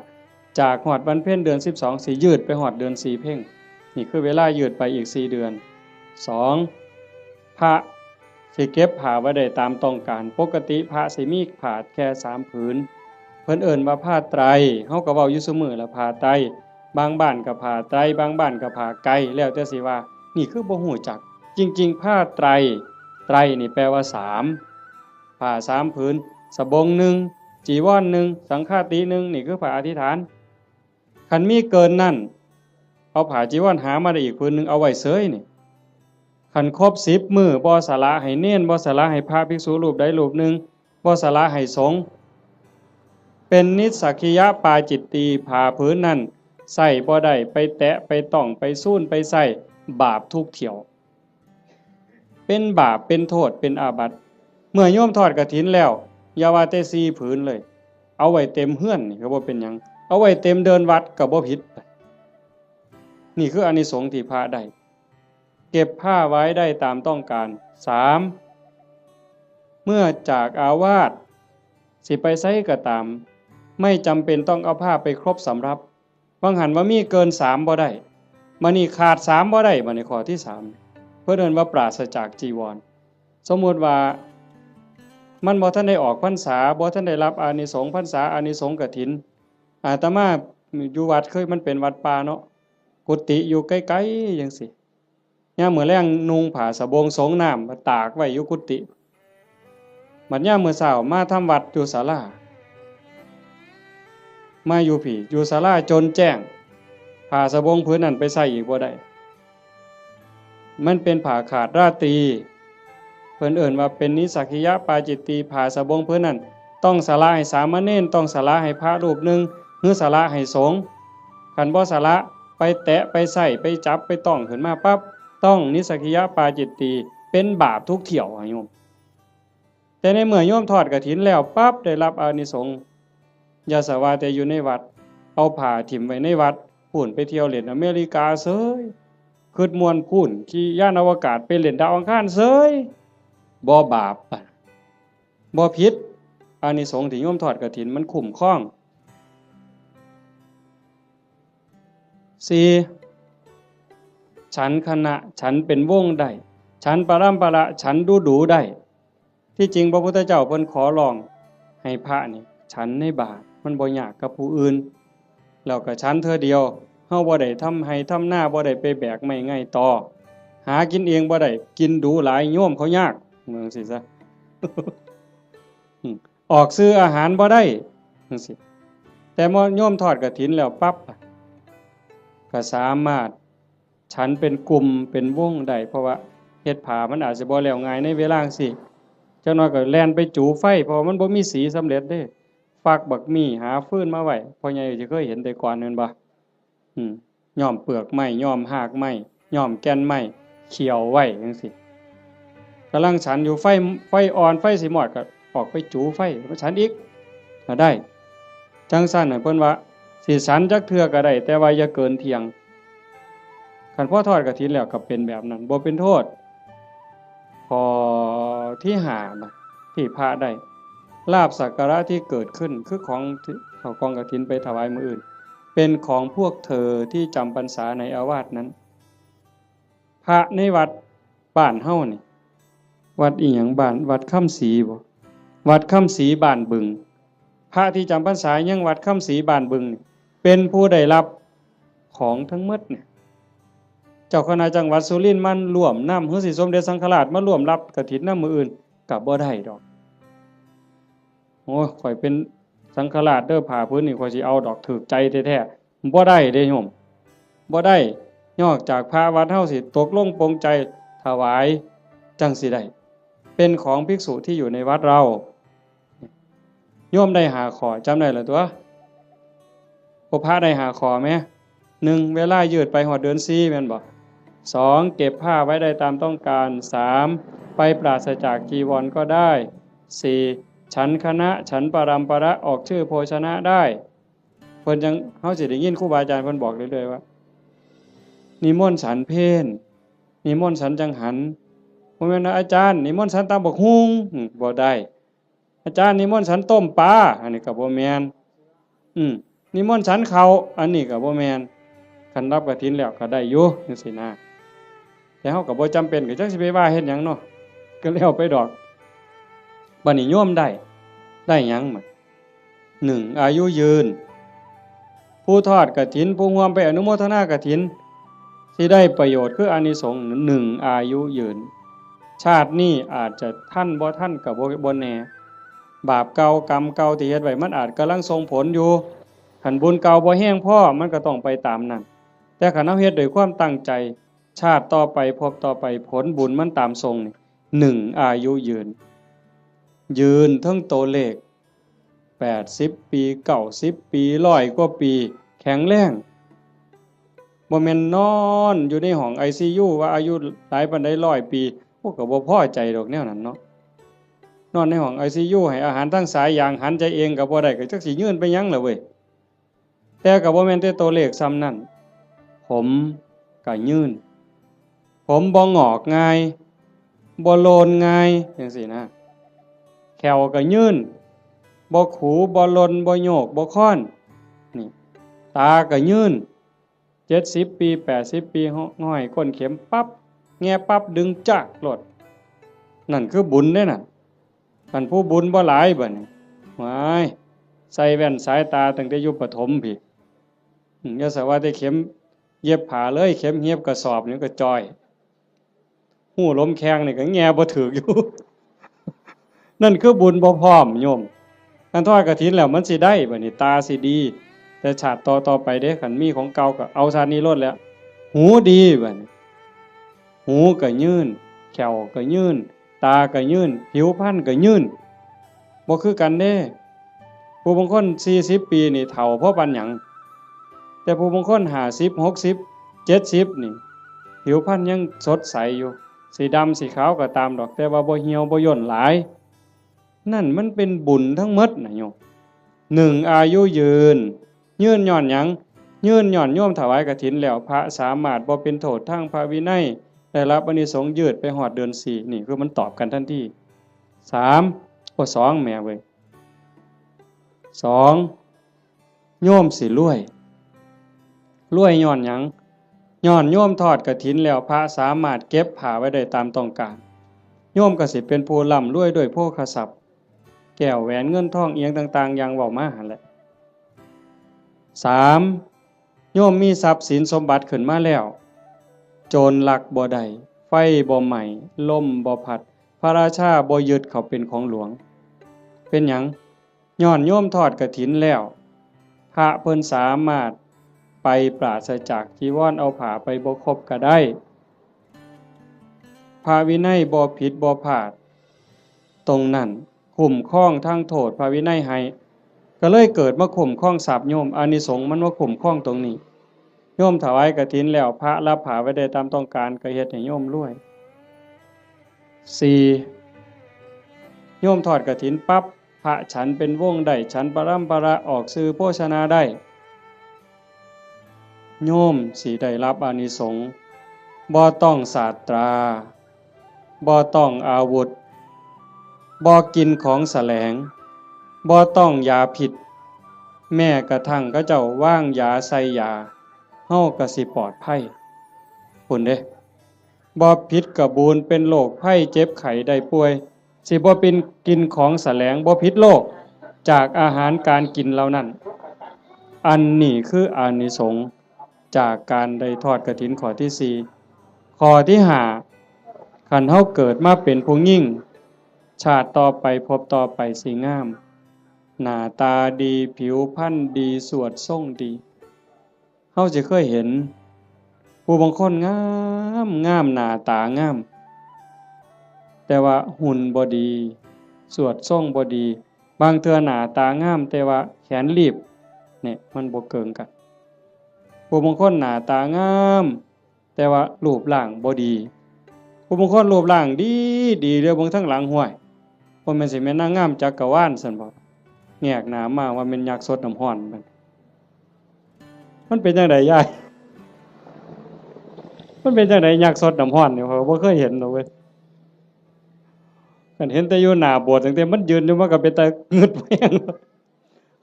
จากฮอดวันเพ็ญเดือนสิบสอง สิยืดไปฮอดเดือนสี่เพ็ญ นี่คือเวลายืดไปอีกสี่เดือน สอง พระสิเก็บผ้าไว้ได้ตามต้องการ ปกติพระสิมีผ้าแค่สามผืน เพิ่นเอิ้นว่าผ้าไตร เฮาก็เว้าอยู่ซุมื้อละผ้าไตร บางบ้านก็ผ้าไตร บางบ้านก็ผ้าไก แล้วแต่สิว่า นี่คือบ่ฮู้จัก จริงๆ ผ้าไตร ไตรนี่แปลว่าสาม ผ้าสามผืน สบงหนึ่ง จีวรหนึ่ง สังฆาติหนึ่ง นี่คือผ้าอธิษฐาน คันมีเกินนั้น เอาผ้าจีวรหามาได้อีกผืนหนึ่ง เอาไว้เสยนี่ คันครบสิบมื้อ บ่สละให้เณร บ่สละให้พระภิกษุรูปใดรูปหนึ่ง บ่สละให้สงฆ์ เป็นนิสสักขิยปาจิตตี ผ้าผืนนั้นใส่บ่ได้ ไปแตะ ไปต้อง ไปซูน ไปใส่ บาปทุกเที่ยว เป็นบาป เป็นโทษ เป็นอาบัติ เมื่อโยมทอดกฐินแล้ว อย่าว่าแต่สี่ผืนเลย เอาไว้เต็มเฮือนนี่ก็บ่เป็นหยัง เอาไว้เต็มเดินวัดก็บ่ผิด นี่คืออานิสงส์ที่พระได้ เก็บผ้าไว้ได้ตามต้องการ สาม เมื่อจากอาวาส สิไปไสก็ตาม ไม่จำเป็นต้องเอาผ้าไปครบสำรับ บางหันว่ามีเกินสามบ่ได้ บัดนี้ขาดสามบ่ได้ บัดนี้ข้อที่สาม เพิ่นเอิ้นว่าปราศจากจีวร สมมุติว่ามันบ่ทันได้ออกพรรษา บ่ทันได้รับอานิสงส์พรรษา อานิสงส์กฐิน อาตมาอยู่วัดเคย มันเป็นวัดป่าเนาะ กุฏิอยู่ไกลๆจั่งซี้ ยามมื้อแลงนุ่งผ้าสบงสงน้ำมาตากไว้อยู่กุฏิ บัดยามมื้อเช้ามาทำวัดอยู่ศาลา มาอยู่พี้ อยู่ศาลาจนแจ้ง ผ้าสบงผืนนั้นไปใส่อีกบ่ได้ มันเป็นผ้าขาดราตรี เพิ่นเอิ้นว่าเป็นนิสสักขิยปาจิตตี ผ้าสบงผืนนั้น ต้องสละให้สามเณร ต้องสละให้พระรูปหนึ่ง หรือสละให้สงฆ์ คันบ่สละ ไปแตะ ไปใส่ ไปจับ ไปต้องขึ้นมาปั๊บ ต้องนิสสักขิยปาจิตตี เป็นบาปทุกเที่ยวอะโยม แต่ในเมื่อโยมทอดกฐินแล้วปั๊บ ได้รับอานิสงส์ อย่าสะว่าแต่อยู่ในวัด เอาผ้าถิ่มไว้ในวัด พู้นไปเที่ยวเล่นอเมริกาเสย คิดม่วนพู้น ขี่ยานอวกาศไปเล่นดาวอังคารเสย บ่บาป บ่ผิด อานิสงส์ที่โยมทอดกฐินมันคุ้มครอง สี่ ฉันคณะ ฉันเป็นวงได้ ฉันปรัมปรา ฉันดูดูได้ ที่จริงพระพุทธเจ้าเพิ่นขอร้องให้พระนี่ฉันในบาตร มันบ่ยากกับผู้อื่น แล้วก็ฉันเทื่อเดียว เฮาบ่ได้ทำไฮ่ทำนา บ่ได้ไปแบกไม้ไงต่อ หากินเองบ่ได้ กินดูหลาย โยมเขายาก ว่าจั่งซี้ซะ อืม ออกซื้ออาหารบ่ได้จั่งซี้ แต่โยมทอดกฐินแล้วปั๊บ ก็สามารถฉันเป็นกลุ่มเป็นวงได้ เพราะว่าเฮ็ดผ้ามันอาจสิบ่แล้วง่ายในเวลาจั่งซี้ จักหน่อยก็แล่นไปจูไฟ เพราะว่ามันบ่มีสีสำเร็จเด้ ฟักบักมี่ หาฟืนมาไว้ พ่อใหญ่สิเคยเห็นแต่ก่อนแม่นบ่ อืม ย้อมเปลือกไม้ ย้อมฮากไม้ ย้อมแก่นไม้ เคี่ยวไว้จั่งซี้ กำลังฉันอยู่ ไฟ ไฟอ่อน ไฟสิมอด ก็ออกไปจูไฟ มาฉันอีก ก็ได้ จั่งซั้นน่ะ เพิ่นว่า สิฉันจักเทื่อก็ได้ แต่ว่าอย่าเกินเที่ยง คันพอทอดกฐินแล้วก็เป็นแบบนั้น บ่เป็นโทษ ข้อที่ห้านะ ที่พระได้ ลาภสักการะที่เกิดขึ้น คือของที่เอากองกฐินไปถวายมื้ออื่น เป็นของพวกเธอที่จำพรรษาในอาวาสนั้น พระในวัดบ้านเฮานี่ วัดอีหยัง บ้าน วัดคำศรีบ่ วัดคำศรีบ้านบึง พระที่จำพรรษายังวัดคำศรีบ้านบึงนี่ เป็นผู้ได้รับของทั้งหมดเนี่ย เจ้าคณะจังหวัดสุรินทร์มาร่วมนำ หรือสิสมเด็จสังฆราชมาร่วมรับกฐินนำมื้ออื่น ก็บ่ได้ดอก โอ้ย ข้อยเป็นสังฆราชเด้อ ผ้าผืนนี่ข้อยสิเอาดอก ถูกใจแท้ๆ บ่ได้เด้โยม บ่ได้ นอกจากพระวัดเฮาสิตกลงปลงใจถวาย จั่งสิได้ เป็นของภิกษุที่อยู่ในวัดเรา โยมได้ห้าข้อ จำได้แล้วตั๊ว พวกพระได้ห้าข้อแหม หนึ่ง เวลายืดไปฮอดเดือนสี่ แม่นบ่ สอง เก็บผ้าไว้ได้ตามต้องการ สาม ไปปราศจากจีวรก็ได้ สี่ ฉันคณะ ฉันปรัมประ ออกชื่อโภชนะได้ เพิ่นจั่ง เฮาสิได้ยินครูบาอาจารย์เพิ่นบอกเรื่อยๆว่า นิมนต์ฉันเพล นิมนต์ฉันจังหัน บ่แม่นว่า อาจารย์ นิมนต์ฉันตำบักหุ่ง อืม บ่ได้ อาจารย์ นิมนต์ฉันต้มปลา อันนี้ก็บ่แม่น อืม นิมนต์ฉันข้าว อันนี้ก็บ่แม่น คันรับกฐินแล้วก็ได้อยู่จั่งซี้นะ แต่เฮาก็บ่จำเป็น ก็จักสิไปว่าเฮ็ดหยังเนาะ ก็แล้วไปดอก บัดนี้โยมได้ ได้หยังบัด หนึ่ง อายุยืน ผู้ทอดกฐิน ผู้ร่วมไปอนุโมทนากฐิน สิได้ประโยชน์คืออานิสงส์ หนึ่ง อายุยืน ชาตินี้อาจจะทันบ่ทันก็บ่ บ่แน่ บาปเก่ากรรมเก่าที่เฮ็ดไว้มันอาจกำลังส่งผลอยู่ คันบุญเก่าบ่แฮงพอ มันก็ต้องไปตามนั้น แต่คันเฮาเฮ็ดด้วยความตั้งใจ ชาติต่อไป ภพต่อไป ผลบุญมันตามส่งนี่ หนึ่ง อายุยืน ยืนเทิงตัวเลข แปดสิบปี เก้าสิบปี ร้อยกว่าปี แข็งแรง บ่แม่นนอนอยู่ในห้องไอซียู ว่าอายุหลายปานใด ร้อยปี พวกก็บ่พอใจดอกแนวนั้นเนาะ นอนในห้องไอซียู ให้อาหารทางสายยาง หันใจเองก็บ่ได้ ก็จักสิยืนไปหยังล่ะเว้ย แต่ก็บ่แม่นแต่ตัวเลขส่ำนั้น ผมก็ยืน ผมบ่งอกง่าย บ่โลนง่ายจั่งซี้นะ แข้วก็ยืน บ่ขู บ่หล่น บ่โยก บ่คอน นี่ ตาก็ยืน เจ็ดสิบปี แปดสิบปี ห้อยก้นเข็มปั๊บ แงะปั๊บ ดึงจากโลด นั่นคือบุญเด้นั่น คันผู้บุญบ่หลายบัดนี้ ว้าย ใส่แว่นสายตาตั้งแต่อยู่ประถมพี้ อืม อย่าสะว่าแต่เข็มเย็บผ้าเลย เข็มเย็บกระสอบนี่ก็จ่อย ฮู้ลมแข้งนี่ก็แงะบ่ถืกอยู่ นั่นคือบุญบ่พร้อมโยม คันทอดกฐินแล้วมันสิได้บัดนี้ ตาสิดี แต่ชาติต่อๆไปเด้ คันมีของเก่าก็เอาชาตินี้โลดแหละ หูดีบัดนี้ หูก็ยืน แข้วก็ยืน ตาก็ยืน ผิวพรรณก็ยืน บ่คือกันเด้ ผู้บางคนสี่สิบปีนี่เฒ่าพอปานหยัง แต่ผู้บางคนห้าสิบ หกสิบ เจ็ดสิบนี่ ผิวพรรณยังสดใสอยู่ สิดำสิขาวก็ตามดอก แต่ว่าบ่เหี่ยวบ่ย่นหลาย นั่นมันเป็นบุญทั้งหมดนะโยม หนึ่ง อายุยืน ยืนย้อนหยัง ยืนย้อนโยมถวายกฐินแล้ว พระสามารถบ่เป็นโทษทางพระวินัย ได้รับอานิสงส์ยืดไปฮอดเดือนสี่ นี่คือมันตอบกันทันที สาม โอ้ สอง แหมเว้ย สอง โยมสิรวย รวยย้อนหยัง ย้อนโยมทอดกฐินแล้ว พระสามารถเก็บผ้าไว้ได้ตามต้องการ โยมก็สิเป็นผู้ร่ำรวยด้วยโภคทรัพย์ แก้วแหวนเงินทองอิหยังต่างๆ อย่างเว้ามาหั่นแหละ สาม โยมมีทรัพย์สินสมบัติขึ้นมาแล้ว โจรลักบ่ได้ ไฟบ่ไหม้ ลมบ่พัด พระราชาบ่ยึดเขาเป็นของหลวง เป็นหยัง ย้อนโยมทอดกฐินแล้ว พระเพิ่นสามารถไปปราศจากจีวร เอาผ้าไปบ่ครบก็ได้ พระวินัยบ่ผิดบ่พลาด ตรงนั้นคุ้มครองทางโทษพระวินัยให้ ก็เลยเกิดมาคุ้มครองทรัพย์โยม อานิสงส์มันมาคุ้มครองตรงนี้ โยมถวายกฐินแล้ว พระรับผ้าไว้ได้ตามต้องการ ก็เฮ็ดให้โยมรวย สี่ โยมทอดกฐินปั๊บ พระฉันเป็นวงได้ ฉันปรำปรา ออกสื่อโภชนาได้ โยมสิได้รับอานิสงส์ บ่ต้องสาตรา บ่ต้องอาวุธ บ่กินของแสลง บ่ต้องยาพิษ แม้กระทั่งเขาเจ้าวางยาใส่ยา เฮาก็สิปลอดภัย พุ้นเด้ บ่ผิดกะบูน เป็นโรคภัยเจ็บไข้ได้ป่วย สิบ่เป็นกินของแสลง บ่ผิดโรค จากอาหารการกินเหล่านั้น อันนี้คืออานิสงส์จากการได้ทอดกฐินข้อที่สี่ ข้อที่ห้า คันเฮาเกิดมาเป็นผู้หญิง ชาติต่อไปภพต่อไปสิงาม หน้าตาดี ผิวพรรณดี สวดทรงดี เฮาสิเคยเห็น ผู้บางคนงามงาม หน้าตางาม แต่ว่าหุ่นบ่ดี สวดทรงบ่ดี บางเทื่อหน้าตางาม แต่ว่าแขนลีบ เนี่ย มันบ่เกิ่งกัน ผู้บางคนหน้าตางาม แต่ว่ารูปร่างบ่ดี ผู้บางคนรูปร่างดีดี เดี๋ยวเบิ่งทางหลัง ห้วย บ่แม่นสิแม่นนางงามจักรวาลซั่นบ่ แงกหน้ามาว่าแม่นยักษ์ซดน้ำร้อนมัน มันเป็นจั่งใดยาย มันเป็นจั่งใดยักษ์ซดน้ำร้อนนี่ ข้อยบ่เคยเห็นดอกเว้ย คันเห็นแต่อยู่หน้าโบสถ์ ตั้งแต่มันยืนอยู่ มันก็เป็นตางึดแฮง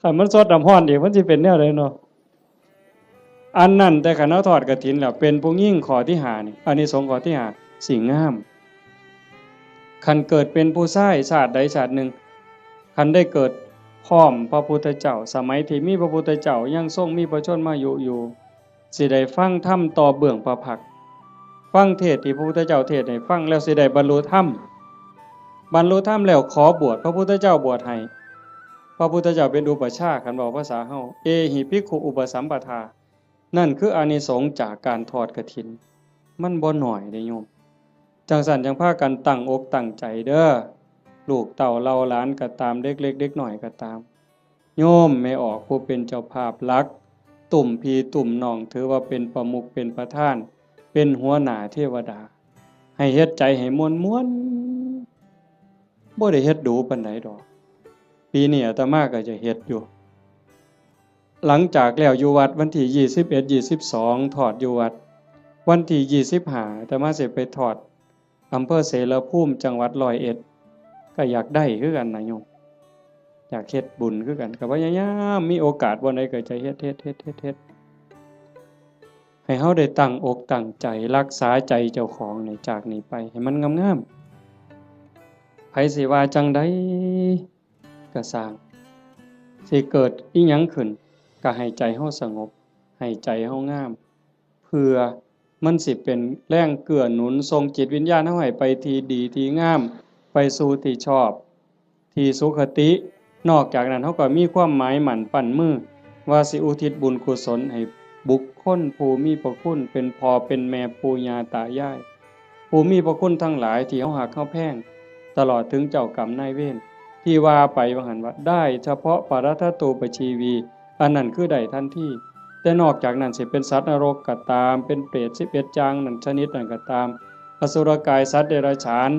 คันมันซดน้ำร้อนอีก มันสิเป็นแนวใดเนาะ อันนั้น แต่คันเฮาทอดกฐินแล้ว เป็นผู้หญิงข้อที่ห้านี่ อานิสงส์ข้อที่ห้า สิงาม คันเกิดเป็นผู้ชายชาติใดชาติหนึ่ง คันได้เกิดพร้อมพระพุทธเจ้า สมัยที่มีพระพุทธเจ้ายังทรงมีพระชนมายุอยู่ สิได้ฟังธรรมต่อเบื้องพระพักตร์ ฟังเทศน์ที่พระพุทธเจ้าเทศน์ให้ฟังแล้วสิได้บรรลุธรรม บรรลุธรรมแล้วขอบวช พระพุทธเจ้าบวชให้ พระพุทธเจ้าเป็นอุปัชฌาย์ คันเว้าภาษาเฮา เอหิภิกขุอุปสัมปทา นั่นคืออานิสงส์จากการทอดกฐิน มันบ่น้อยเด้โยม จั่งซั้นจั่งพากันตั้งอกตั้งใจเด้อ ลูกเต้าเหล่าหลานก็ตาม เด็กเล็กเด็กน้อยก็ตาม โยมแม่ออกผู้เป็นเจ้าภาพหลัก ตุ้มพี่ตุ้มน้อง ถือว่าเป็นประมุขเป็นประธาน เป็นหัวหน้าเทวดา ให้เฮ็ดใจให้ม่วนๆ บ่ได้เฮ็ดดูปานใดดอก ปีนี้อาตมาก็จะเฮ็ดอยู่ หลังจากแล้วอยู่วัดวันที่ยี่สิบเอ็ด ยี่สิบสอง ทอดอยู่วัด วันที่ยี่สิบห้า อาตมาสิไปทอดอำเภอเสรภูมิ จังหวัดร้อยเอ็ด ก็อยากได้คือกันนะโยม อยากเฮ็ดบุญคือกัน ก็พยายามมีโอกาสบ่อนใดก็จะเฮ็ด เฮ็ด เฮ็ด เฮ็ด เฮ็ด ให้เฮาได้ตั้งอกตั้งใจรักษาใจเจ้าของนี่ จากนี้ไปให้มันงามๆ ไผสิว่าจั่งใดก็ซ่าง สิเกิดอิหยังขึ้น ก็ให้ใจเฮาสงบ ให้ใจเฮางาม เพื่อมันสิเป็นแรงเกื้อหนุนส่งจิตวิญญาณเฮาให้ไปที่ดีที่งาม ไปสู่ที่ชอบ ที่สุคติ นอกจากนั้นเฮาก็มีความหมายมั่นปั้นมือ ว่าสิอุทิศบุญกุศลให้บุคคลผู้มีพระคุณ เป็นพ่อเป็นแม่ปู่ย่าตายาย ผู้มีพระคุณทั้งหลายที่เฮาฮักเฮาแพง ตลอดถึงเจ้ากรรมนายเวร ที่ว่าไปว่าหั่นว่า ได้เฉพาะปรัตถตูปชีวี อันนั้นคือได้ทันที แต่นอกจากนั้นสิเป็นสัตว์นรกก็ตาม เป็นเปรตสิบเอ็ดอย่างนั้นชนิดนั้นก็ตาม อสุรกาย สัตว์เดรัจฉาน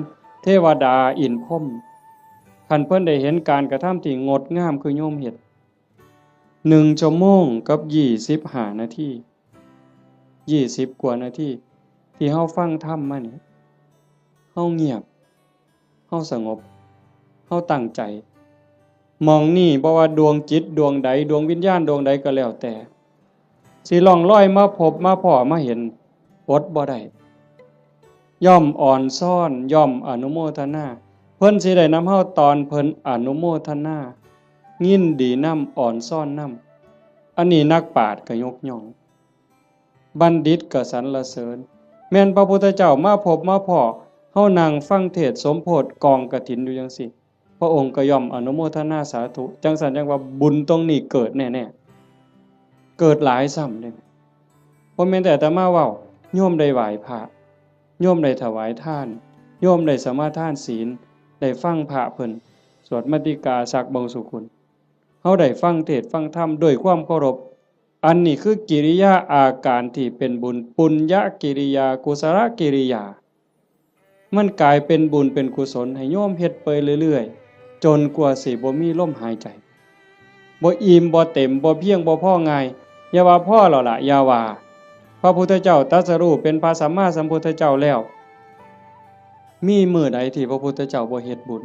เทวดา อินทร์พรหม คันเพิ่นได้เห็นการกระทำที่งดงามคือโยมเฮ็ด หนึ่งชั่วโมงกับยี่สิบห้านาที ยี่สิบกว่านาที ที่เฮาฟังธรรมมานี่ เฮาเงียบ เฮาสงบ เฮาตั้งใจ หม่องนี่บ่ว่าดวงจิตดวงใด ดวงวิญญาณดวงใดก็แล้วแต่ สิล่องลอยมาพบมาพ้อมาเห็น อดบ่ได้ ย่อมอ่อนซ้อน ย่อมอนุโมทนา เพิ่นสิได้นำเฮาตอนเพิ่นอนุโมทนา ยินดีนำ อ่อนซ้อนนำ อันนี้นักปราชญ์ก็ยกย่อง บัณฑิตก็สรรเสริญ แม่นพระพุทธเจ้ามาพบมาพ้อ เฮานั่งฟังเทศน์สมโภชกองกฐินอยู่จังซี้ พระองค์ก็ย่อมอนุโมทนาสาธุ จังซั่นจังว่าบุญตรงนี้เกิดแน่ๆ เกิดหลายซ้ำเด้ บ่แม่นแต่อาตมาเว้า โยมได้ไหว้พระ โยมได้ถวายทาน โยมได้สมาทานศีล ได้ฟังพระเพิ่นสวดมัตติกาสักบงสุกุล เฮาได้ฟังเทศน์ฟังธรรมด้วยความเคารพ อันนี้คือกิริยาอาการที่เป็นบุญ ปุญญกิริยา กุศลกิริยา มันกลายเป็นบุญเป็นกุศลให้โยมเฮ็ดไปเรื่อยๆ จนกว่าสิบ่มีลมหายใจ บ่อิ่มบ่เต็ม บ่เพียงบ่พอง่าย อย่าว่าพอแล้วล่ะ อย่าว่า พระพุทธเจ้าตรัสรู้เป็นพระสัมมาสัมพุทธเจ้าแล้ว มีมื้อใดที่พระพุทธเจ้าบ่เฮ็ดบุญ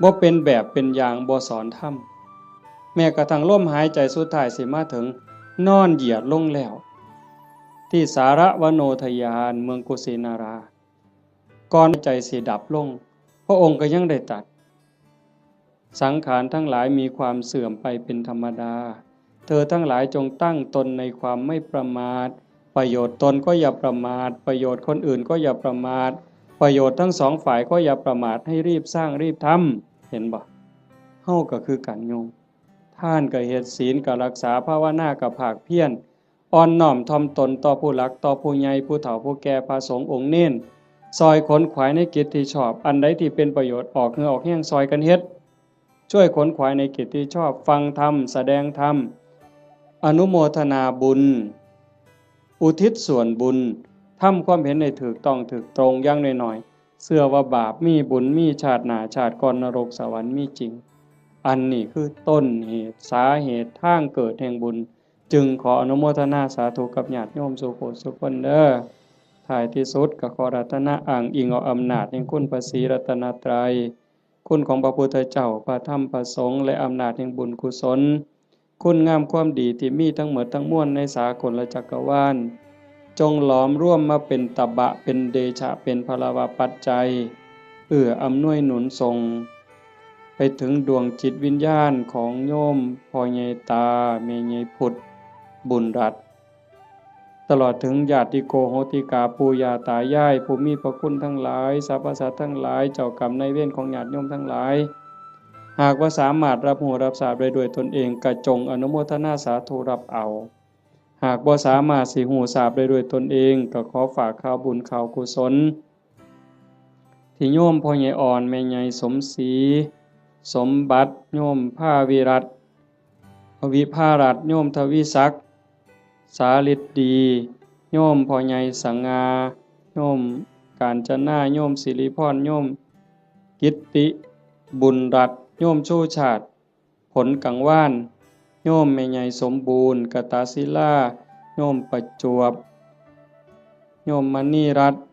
บ่เป็นแบบเป็นอย่าง บ่สอนธรรม แม้กระทั่งลมหายใจสุดท้ายสิมาถึง นอนเหยียดลงแล้ว ที่สารวโนทยาน เมืองกุสินารา ก่อนใจสิดับลง พระองค์ก็ยังได้ตรัส สังขารทั้งหลายมีความเสื่อมไปเป็นธรรมดา เธอทั้งหลายจงตั้งตนในความไม่ประมาท ประโยชน์ตนก็อย่าประมาท ประโยชน์คนอื่นก็อย่าประมาท ประโยชน์ทั้งสองฝ่ายก็อย่าประมาท ให้รีบสร้างรีบทำ เห็นบ่ เฮาก็คือกันโยม ทานก็เฮ็ด ศีลก็รักษา ภาวนาก็ภาคเพียร อ่อนน้อมถ่อมตนต่อผู้หลัก ต่อผู้ใหญ่ ผู้เฒ่า ผู้แก่ พระสงฆ์องค์เณร ซอยขนขวายในกิจที่ชอบ อันใดที่เป็นประโยชน์ ออกเหงื่อออกแฮงซอยกันเฮ็ด ช่วยขนขวายในกิจที่ชอบ ฟังธรรม แสดงธรรม อนุโมทนาบุญ อุทิศส่วนบุญ ทำความเห็นให้ถูกต้องถูกตรง อย่างน้อยๆ เชื่อว่าบาปมี บุญมี ชาติหน้าชาติก่อน นรกสวรรค์มีจริง อันนี้คือต้นเหตุ สาเหตุ ทางเกิดแห่งบุญ จึงขออนุโมทนาสาธุกับญาติโยมสู่ผู้สู่คนเด้อ ท้ายที่สุดก็ขออาราธนาอ้างอิงเอาอำนาจแห่งคุณพระศรีรัตนตรัย คุณของพระพุทธเจ้า พระธรรม พระสงฆ์ และอำนาจแห่งบุญกุศล คุณงามความดีที่มีทั้งหมดทั้งมวลในสากลจักรวาล จงหลอมรวมมาเป็นตบะ เป็นเดชะ เป็นพลวปัจจัย เอื้ออำนวยหนุนส่ง ไปถึงดวงจิตวิญญาณของโยมพ่อใหญ่ตา แม่ใหญ่พุทธ บุญรัตน์ ตลอดถึงญาติโกโหติกา ปู่ย่าตายาย ผู้มีพระคุณทั้งหลาย สรรพสัตว์ทั้งหลาย เจ้ากรรมนายเวรของญาติโยมทั้งหลาย หากว่าสามารถรับรู้รับทราบได้ด้วยตนเอง ก็จงอนุโมทนาสาธุรับเอา หากบ่สามารถสิรู้ทราบได้ด้วยตนเอง ก็ขอฝากข่าวบุญข่าวกุศล ที่โยมพ่อใหญ่อ่อน แม่ใหญ่สมศรี สมบัติ โยมภาวิรัตน์ วิภารัตน์ โยมทวีศักดิ์ สาฤทธิ์ดี โยมพ่อใหญ่สง่า โยมกาญจนา โยมสิริพร โยมกิตติ บุญรัตน์ โยมชูชาติ ผลกังวาน โยมแม่ใหญ่สมบูรณ์ กตศิลา โยมประจวบ โยมมณีรัตน์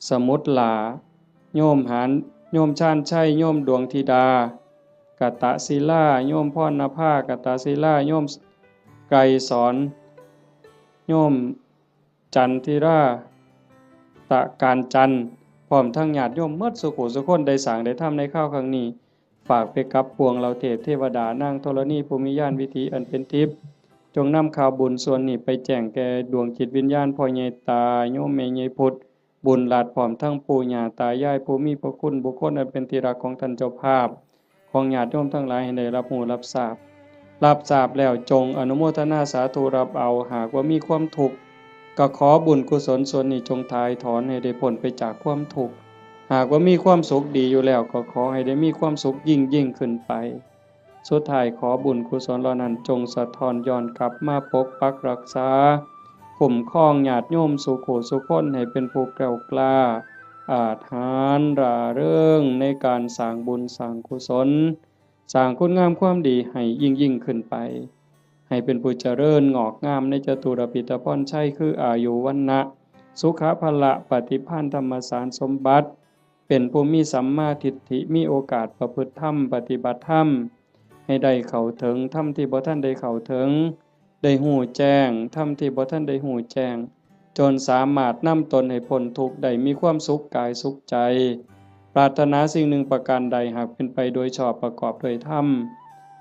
สมุทรหลา โยมหาน โยมชาญชัย โยมดวงธิดา กตศิลา โยมพรณภา กตศิลา โยมไกรสอน โยมจันทิรา ตะการจันทร์ พร้อมทั้งญาติโยมหมดสุขุสุคนได้สร้างได้ทำในคราวครั้งนี้ ฝากไปกับปวงเหล่าเทพเทวดานางธรณีผู้มีญาณวิถีอันเป็นทิพย์ จงนำข่าวบุญส่วนนี้ไปแจ้งแก่ดวงจิตวิญญาณพ่อใหญ่ตา โยมแม่ใหญ่พุทธ บุญรัตน์ พร้อมทั้งปู่ย่าตายายผู้มีพระคุณ บุคคลอันเป็นที่รักของท่านเจ้าภาพ ของญาติโยมทั้งหลายให้ได้รับรู้รับทราบ รับทราบแล้วจงอนุโมทนาสาธุรับเอา หากว่ามีความทุกข์ ก็ขอบุญกุศลส่วนนี้จงถ่ายถอนให้ได้พ้นไปจากความทุกข์ หากว่ามีความสุขดีอยู่แล้ว ก็ขอให้ได้มีความสุขยิ่งยิ่งขึ้นไป สุดท้ายขอบุญกุศลเหล่านั้นจงสะท้อนย้อนกลับมาปกปักรักษา คุ้มครองญาติโยมสุขุสุคนให้เป็นผู้แกล้วกล้า อาจหาญร่าเริงในการสร้างบุญสร้างกุศล สร้างคุณงามความดีให้ยิ่งยิ่งขึ้นไป ให้เป็นผู้เจริญงอกงามในจตุรพิธพรชัย คืออายุ วรรณะ สุขะ พละ ปฏิภาณ ธรรมสารสมบัติ เป็นผู้มีสัมมาทิฏฐิ มีโอกาสประพฤติธรรม ปฏิบัติธรรม ให้ได้เข้าถึงธรรมที่บ่ทันได้เข้าถึง ได้ฮู้แจ้งธรรมที่บ่ทันได้ฮู้แจ้ง จนสามารถนำตนให้พ้นทุกข์ได้ มีความสุขกายสุขใจ ปรารถนาสิ่งหนึ่งประการใด หากเป็นไปโดยชอบประกอบด้วยธรรม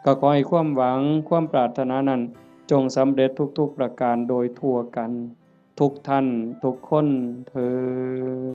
ก็ขอให้ความหวังความปรารถนานั้น จงสำเร็จทุกๆประการโดยทั่วกัน ทุกท่านทุกคนเทอญ